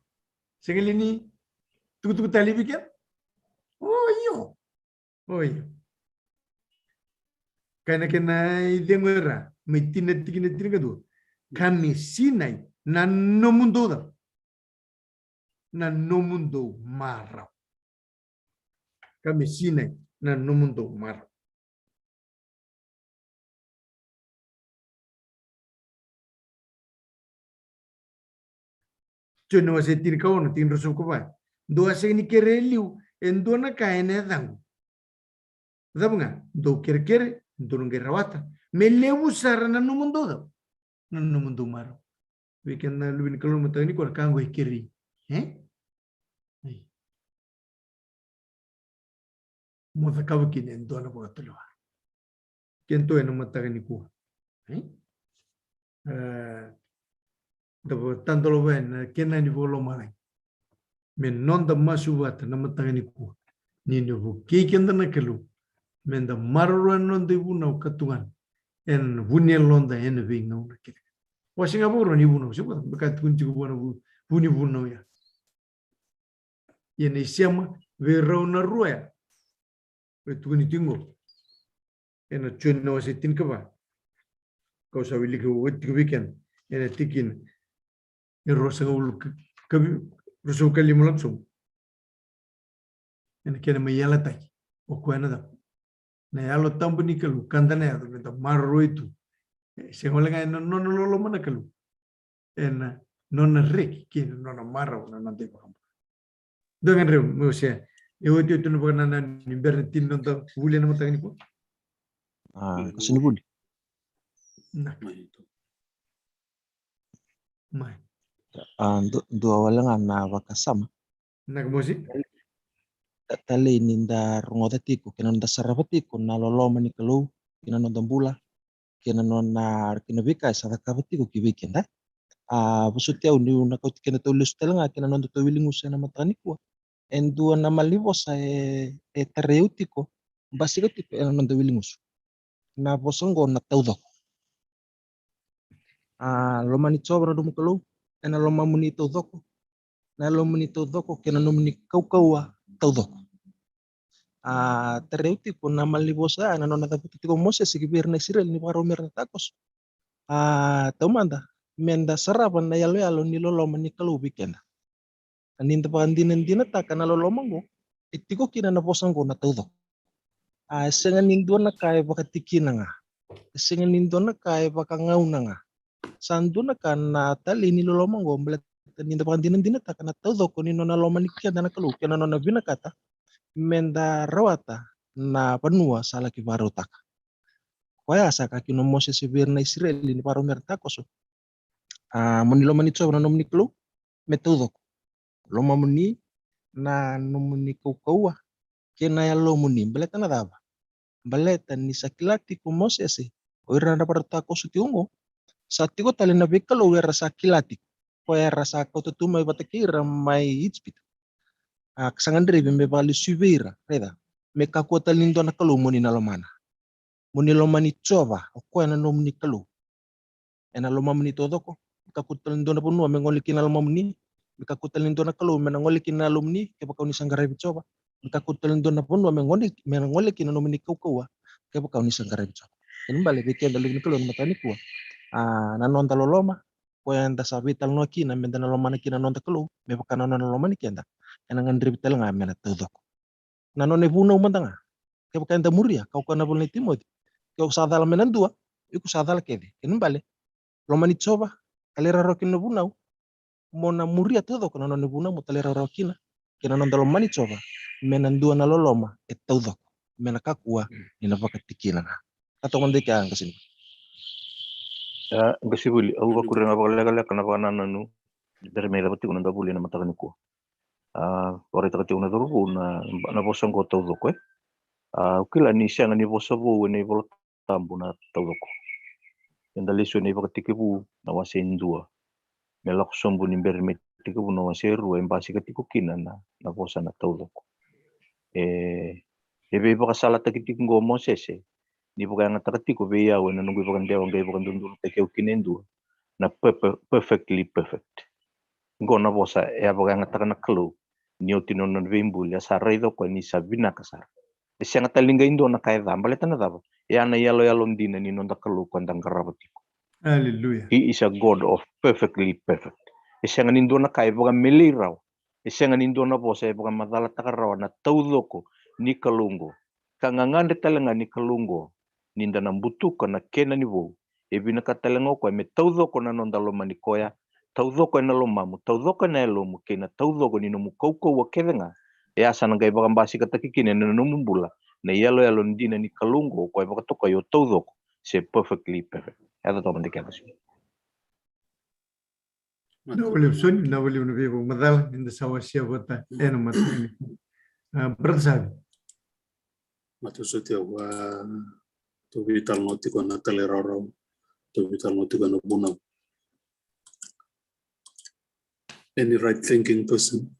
Sega li ni tukutuku tale vei keda? O io. O io. Kaya na kena icegu era, mai tini na tikina tinikadua. Ka me sinai na nomudou cava? Na nomudou marau. Ka me sinai na nomudou marau. Joni na wase tinikaono, tikina ruasagavulu ka va. Dou a sega ni kere e liu e dua na ka ena yacaqu. Cava ga dou kerekere, dou na qai rawata. Me levu sara na nomudou cava? Na nomudou marau. Vei keda na luve ni Kalou na mataka nikua, na ka qo e kerei. E? Ei. Mo cakava kina e dua na vakatulewa. Keitou ena mataka nikua. E? E, da vakatadolava yani na kena ni vakalomalagi. Me noda masu vata na mataka nikua. Ni na vukei keda na Kalou. Me da maroroya na noda ivunau ka tugana. Ena vu ni yaloda ena veigauna kece. Wase ga vakarua ni vunau. Se vaka, vaka tukuni tiko vua na vu, vu ni vunau ya. Ia na isema vei rau na rua ya. E tukuni tiko qo. Ena Joni na wase tinikava. Kau sa wilika oti tiko vei keda. Ena tikina e ruasagavulu ka, ka vi, ruasagavulu ka lima lako sobu. Ena kena mai yalataki o koya na cava? Na Yalo Tabu ni Kalou, ka da na yaco me da maroroi tu. E, sega wale ga ena nona loloma na Kalou. Ena nona reki kei na nona marau na noda iVakabula. Dua ga drau, meu se. E oti, oti na vakanananu ni bera ni tini na noda vuli ena mataka nikua. A, ka sega ni vuli. Na. Mai. A, du-, dua wale ga na vakasama. Na ka mosi? Ta-, talei ni da rogoca tiko, kei na noda sarava tiko na loloma ni Kalou, kei na noda bula, kei na nona, kei na veika e sa cakava tiko ki vei keda. A, vosoti au niu na kauti kedatou lesu tale ga kei na nodatou wiligusu ena mataka nikua. E dua na malanivosa e, e tarai au tiko, basika tiko ena noda wiligusu. Na vosa oqo na taucoko. A, lomani Jiova na nomu Kalou ena lomamuni taucoko, na yalomuni taucoko kei na nomuni kaukauwa taucoko. A, tarai au tiko na malanivosa ya, na nona cavuta tiko o Mosese ki vei ira na Isireli ni vakarau me ra na takoso. A, taumada, meda sarava na yaloyalo ni loloma ni Kalou vei keda. A, ni da vakadinadinataka na loloma oqo, e tiko kina na vosa oqo na taucoko. A, e sega ni dua na ka e vakatikina ga. E sega ni dua na ka e vakagauna ga. Sa dua na ka na talei ni loloma oqo, baleta ni da vakadinadinataka na taucoko ni nona lomani keda na Kalou kei na nona vinakata meda rawata na vanua sa laki vakarautaka. Koya sa kaya kina o Mosese vei ira na Isireli ni vakarau me ra takoso. A, mo ni lomani Jiova na nomuni Kalou me taucoko. Lomamuni, na nomuni kaukauwa kei na yalomuni. Baleta na cava? Baleta ni sa kila tiko o Mosese, o ira na vakarau takoso tiko oqo, sa tiko tale na veikalou era sa kila tiko, koya era sa kauta tu mai vata kei ira mai Ijipita. A, ka sa gadrevi me vakalesui vei ira, raica, me kakua tale ni dua na Kalou mo ni na lomana. Mo ni lomani Jiova, o koya na nomuni Kalou, ena lomamuni taucoko. Me kakua tale ni dua na vanua me gole kina na lomamuni. Me kakua tale ni dua na Kalou me na gole kina na yalomuni kevaka o ni sa qaravi Jiova. Me kakua tale ni dua na vanua me gole, me na gole kina na nomuni kaukauwa kevaka o ni sa qaravi Jiova. Kena ibalebale vei keda, luve ni Kalou, ena mataka nikua, a, na noda loloma, koya eda sa veitalanoa kina meda na lomana kina na noda Kalou me vaka na nona lomani keda, ena gadrevi tale ga me na taucoko. Na nona ivunau mada ga. Kevaka eda muria, ka o koya na ivola nei Timoci, ke o sa cala mai na dua, iko sa cala kece. Kena ibalebale, lomani Jiova, talairawarawa kina na vunau, mo na muria taucoko na nona ivunau, mo talairawarawa kina, kei na noda lomani Jiova me na dua na loloma e taucoko, me na kakua ni na vakatikina ga. Ka toka mada i kea, qasenivuli. A, qasenivuli, au vakuria ga vakalekaleka na vakanananu ni bera me cava tiko na noda vuli ena mataka nikua. A, vakaraitaka tiko na cauravou na, na vosa oqo taucoko, e. A, au kila ni sega ni vosa vou ena iVola Tabu na taucoko. Eda lesu ena iVakatekivu na wase e dua me lako sobu ni bera me Tekivu na wase e rua, e basika tiko kina na, na vosa na taucoko. E, e veivakasalataki tiko oqo o Mosese, ni vakayagataka tiko vei au ena noqu ivakadewa, qai vakadodonutaki au kina e dua, na perfe-, perfectly perfect. Oqo na vosa e a vakayagataka na Kalou ni oti na nona veibuli, a sa raica o koya ni sa vinaka sara. E sega tale ni qai dua na ka e ca, baleta na cava? E a na iyaloyalo dina ni noda Kalou ko eda qarava tiko. Aleluya. He is a God of perfectly perfect. E sega ni dua na ka e vakamelei rawa. E sega ni dua na vosa e vakamacalataka rawa na taucoko ni Kalou oqo. Ka gagadre tale ga ni Kalou oqo, ni da na butuka na kena ni vou, e vinakata tale ga o koya me taucoko na noda lomani koya, taucoko ena lomamu, taucoko ena yalomu, kei na taucoko ni nomu kaukauwa kece ga. E a sa na qai vakabasikataki kina ena nomu bula na iyaloyalo dina ni Kalou oqo, o koya e vakatokai o taucoko, se perfectly perfect. E a toka mada kea, qasenivuli. Na vale, Soni, na vale na veivakamacala ni da sa wasea vata ena mataka nikua. A, Brother Savi. Matou sa tiko, a, tou veitalanoa tiko na talairawarawa, tou veitalanoa tiko na vunau. Any right thinking person,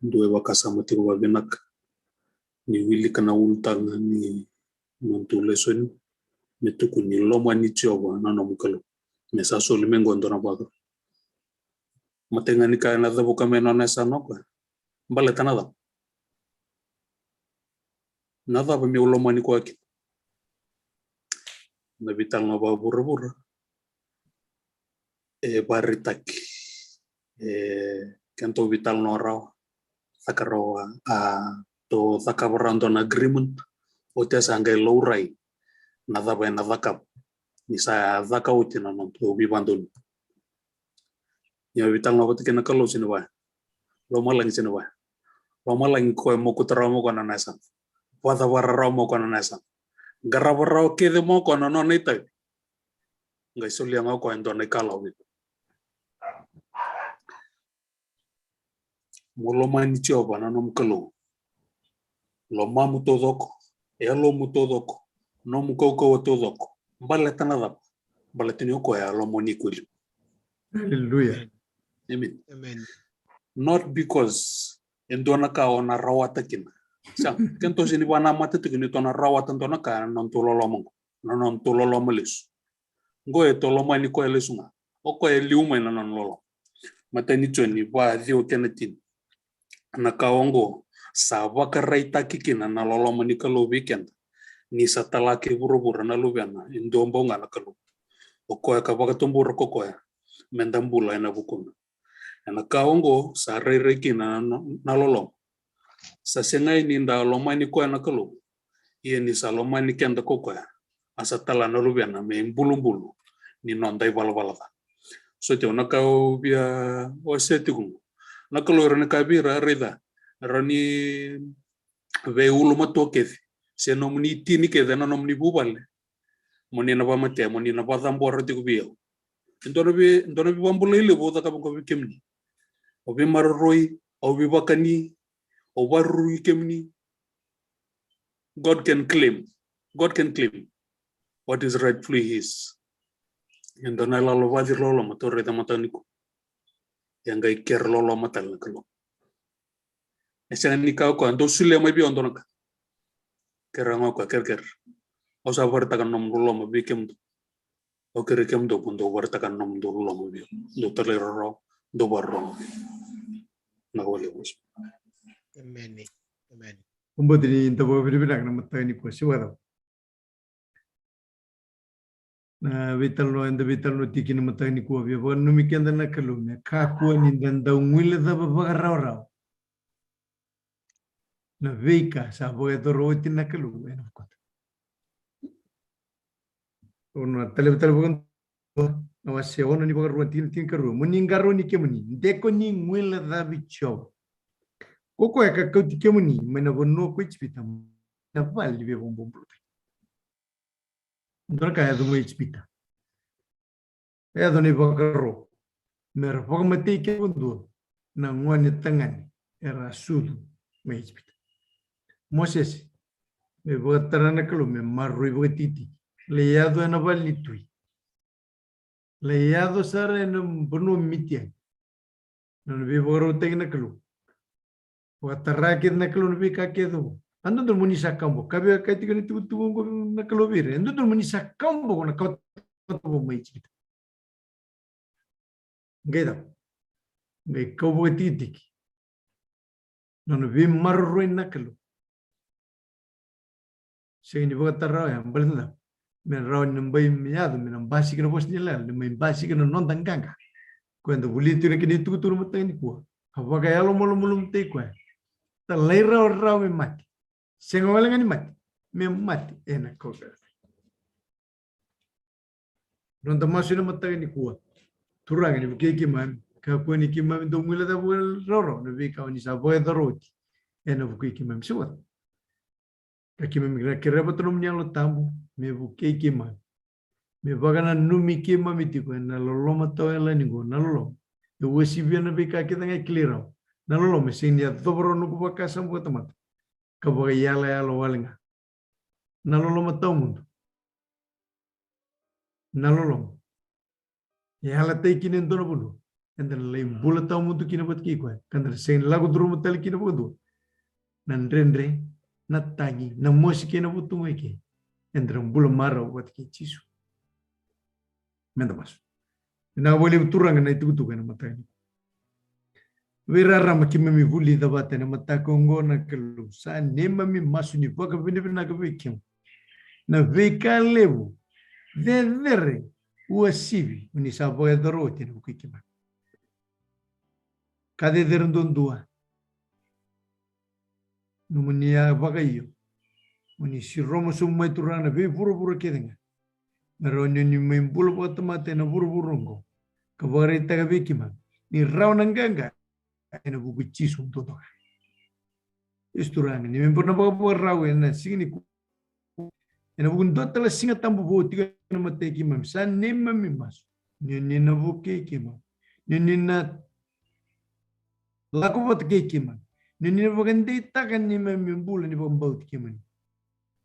dua e vakasama tiko vakavinaka ni wilika na ulutaga ni nodatou lesoni, me tukuni lomani Jiova na nomu Kalou. Me sa soli mai qo e dua na vakacaca. Matai ga ni ka ena cavuka mai na nona yasana o koya, baleta na cava? Na cava meu lomani koya kina? Na veitalanoa vakavuravura e vakaraitaki, e, kedatou veitalanoa rawa, caka rawa, a, tou cakava rawa dua na agreement, oti a sa qai laurai na cava ena cakava ni sa caka oti na nodatou veivakadonui. Ia veitalanoa vata kei na Kalou, se ni vaya. Lomalagi, se ni vaya. Lomalagi, koya mokuta rawa mai o koya na nona yasana. Vakacavara rawa mai o koya na nona yasana. Qarava rawa kece mai o koya na nona itavi. Qai solia ga o koya e dua na ikalawa vei koya. Mo lomani Jiova na nomu Kalou. Lomamu taucoko, yalomu taucoko, nomu kaukauwa taucoko. Baleta na cava? Baleta ni o koya e a lomani iko e liu. Aleluya. Amen. Amen. Not because e dua na ka o na rawata kina. Sa, kedatou se ni vakanamata tiko ni tou na rawata dua na ka ena nodatou loloma qo, na nodatou loloma lesu. Qo e tou lomani koya lesu ga. O koya e liu mai na nona loloma. Matai ni Joni va, ciwa kei na tini. Na ka oqo sa vakaraitaki kina na loloma ni Kalou vei keda, ni sa tala ki vuravura na Luvena e dua bau ga na Kalou, o koya ka vakatubura ko koya me da bula ena vukuna. Ena ka oqo sa rairai kina na, na loloma. Sa segai ni da lomani koya na Kalou, ia ni sa lomani keda ko koya, a sa tala na Luvena me ibulubulu ni noda ivalavala ca. So tiko na ka au via wasea tiko qo. Na Kalou e rawa ni kaya vei ira, raica, e rawa ni veiulumatua kece, se nomuni tini kece ena nomuni vuvale, mo ni na vamatea, mo ni na vacabora tiko vei au. E dua na vei, dua na veivakabulai levu au cakava qo vei kemuni. Au veimaroroi, au veivakani, au vakaruru vei kemuni. God can claim. God can claim what is rightfully his. E dua na ilala vakaciriloloma tou raica mataka nikua. E qai kere loloma tale na Kalou. E sega ni kaya o koya, dou solia mai vei au e dua na ka. Kere ga o koya, kerekere. Au sa vakaraitaka na nomu loloma vei kemudou. Au kerei kemudou mo dou vakaraitaka na nomudou loloma vei au. Dou talairawarawa, dou vakarorogo vei au. Na wale vosa. Emeni. Emeni. Au vakabauta ni da vakavinavinaka na mataka nikua, se vakacava? Na veitalanoa eda veitalanoa tiko kina mataka nikua, via vakananumi keda na Kalou me kakua ni da dau guilecava vakarawarawa na veika sa vakayacora oti na Kalou ena vukuda. Au na taleva tale vakadua na wase ono ni Vakarua, tikina tinikarua: Mo ni qarauni kemuni, de ko ni guilecavi Jiova, ko koya ka kauti kemuni mai na vanua ko Ijipita, na vale ni veivakabobulutaki. Dua na ka e yaco mai Ijipita. E yaco na ivakaro me ra vakamatei kece vakadua na gone tagane era a sucu mai Ijipita. Mosese, me vakatara na Kalou me maroroi vakatikitiki. Lai yaco ena vale ni tui. Lai yaco sara ena vanua Mitiani. Na nona veivakarautaki na Kalou. Vakatara kece na Kalou na veika kece oqo. A dodonu mo ni sa kau boko. Ka via kaya tiko na itukutuku oqo na Kalou vei ira. E dodonu mo ni sa kau boko na kawa taucoko mai Ijipita. Qai cava? Qai kau vakatikitiki. Na nona veimaroroi na Kalou. Sega ni vakatara oya, baleta na cava? Me rawa ni na bai me yaco, me na basika na vosa ni yalayala, me mai basika na noda qaqa. Koya eda volia tiko na kena itukutuku na mataka nikua. A vakayalomalumalumutaki koya. Talairawarawa me mate. Sega wale ga ni mate. Me mate ena kauveilatai. Noda masu ena mataka nikua. Turaga, ni vukei keimami. Kakua ni keimami dau guilecava vakarawarawa na veika o ni sa vakayacora oti ena vukui keimami. Se vata. Ka keimami na kerea vata na nomuni Yalo Tabu me vukei keimami, me vakananumi keimami tiko ena loloma tawayalani qo, na loloma e uasivia na veika kece ga e kilai rawa. Na loloma e sega ni yacova rawa na noqu vakasama vakatamata ka vakayalayala wale ga. Na loloma tawamudu. Na loloma e yalataki kina e dua na vanua eda na lai bula tawamudu kina vata kei koya, ka da na sega ni lako curuma tale kina vakadua na dredre, na tagi, na mosi kei na vutugu eke. Eda na bula marau vata kei Jisu. Meda masu. Vinaka vakalevu Turaga na itukutuku ena mataka nikua. Veirarama keimami vulica vata ena mataka oqo na Kalou, sa neimami masu ni vakavinavinaka vei kemuni. Na veika levu, cecere, uasivi o ni sa vakayacora oti ena vukui keimami. Ka cecere duadua. Nomuni a vakaio. Mo ni siroma sobu mai Turaga na veivuravura kece ga. Me rawa ni o ni mai bula vakatamata ena vuravura oqo. Ka vakaraitaka vei keimami ni rawa na qaqa ena vuku i Jisu duadua ga. Io Turaga, ni mai bula na vakavakarau ena siga nikua. Ena vuku ni dua tale na Siga Tabu vou tiko ena matai keimami. Sa neimami masu ni o ni na vukei keimami. Ni o ni na lako vata kei keimami. Ni o ni na vakadeitaka neimami bula ni vakabauti kemuni.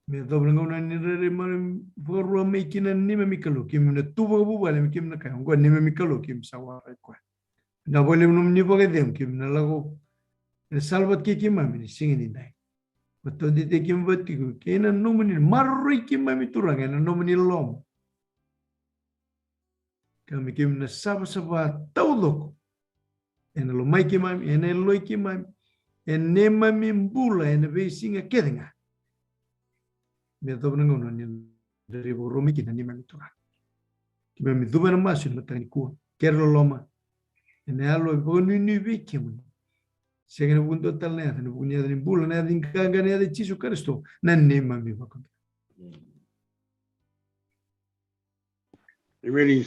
Me yacova na gauna ni rairai mai vakarua mai kina na neimami Kalou, keimami na tu vakavuvale me keimami na kaya, oqo na neimami Kalou, keimami sa waraki koya. Vinaka vakalevu nomuni vakacegu, keimami na lako ena sala vata kei keimami ena siga nidai. Vakataudeitaki keimami vata tiko kei na nomuni, maroroi keimami Turaga ena nomuni loloma. Ka me keimami na savasava taucoko ena lomai keimami, ena yaloi keimami, ena neimami bula ena veisiga kece ga. Me yacova na gauna ni da rai vakarau mai kina na neimami Turaga. Keimami cuva ena masu ena mataka nikua, kere loloma, ena yalo e vakanuinui vei kemuni. Sega ena vuku ni dua tale na yaca, ena vuku ni yaca ni bula, na yaca ni qaqa, na yaca i Jisu Karisito, na neimami vakabula. Emeni.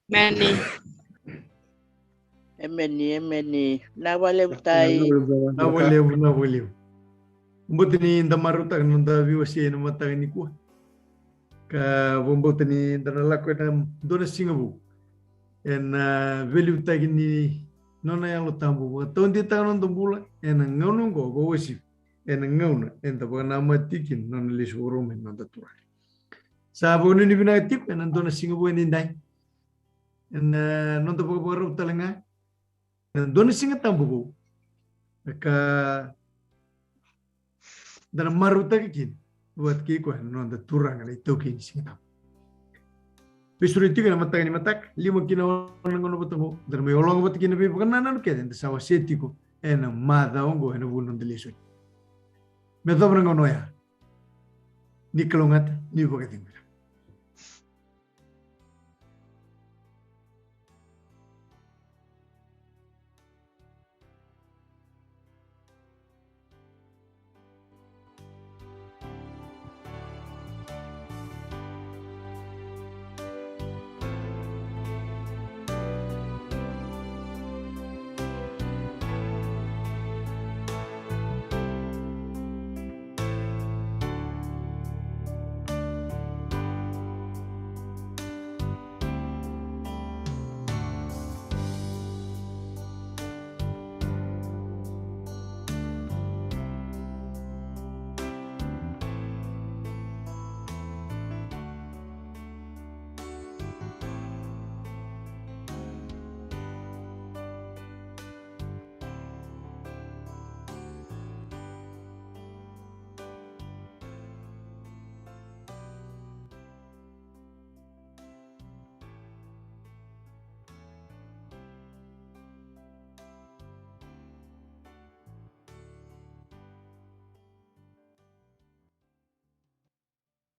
Emeni. Emeni, emeni. Na vakalevu tai. Na vakalevu, na vakalevu. Bauta ni da marautaka na noda veiwasei ena mataka nikua. Ka vakabauta ni da na lako ena dua na siga vou ena veiliutaki ni nona Yalo Tabu, vakataudeitaka na noda bula ena gauna oqo, vakauasivi ena gauna eda vakanamata tiko kina na nona lesu vakarau mai na noda Turaga. Sa vakanuinui vinaka tiko ena dua na siga vou edaidai. Ena noda vakavakarau tale ga ena dua na Siga Tabu vou, ka da na marautaka kina vata kei koya na noda Turaga na iTaukei ni Siga Tabu. Veisureti tiko ena mataka ni mataka, lima ki na ono na gauna vata oqo, da na mai ologa vata kina na veivakanananu kece eda sa wasea tiko ena macawa oqo ena vuku ni noda lesoni. Me yacova na gauna oya, ni kalougata, ni vakacegu vinaka.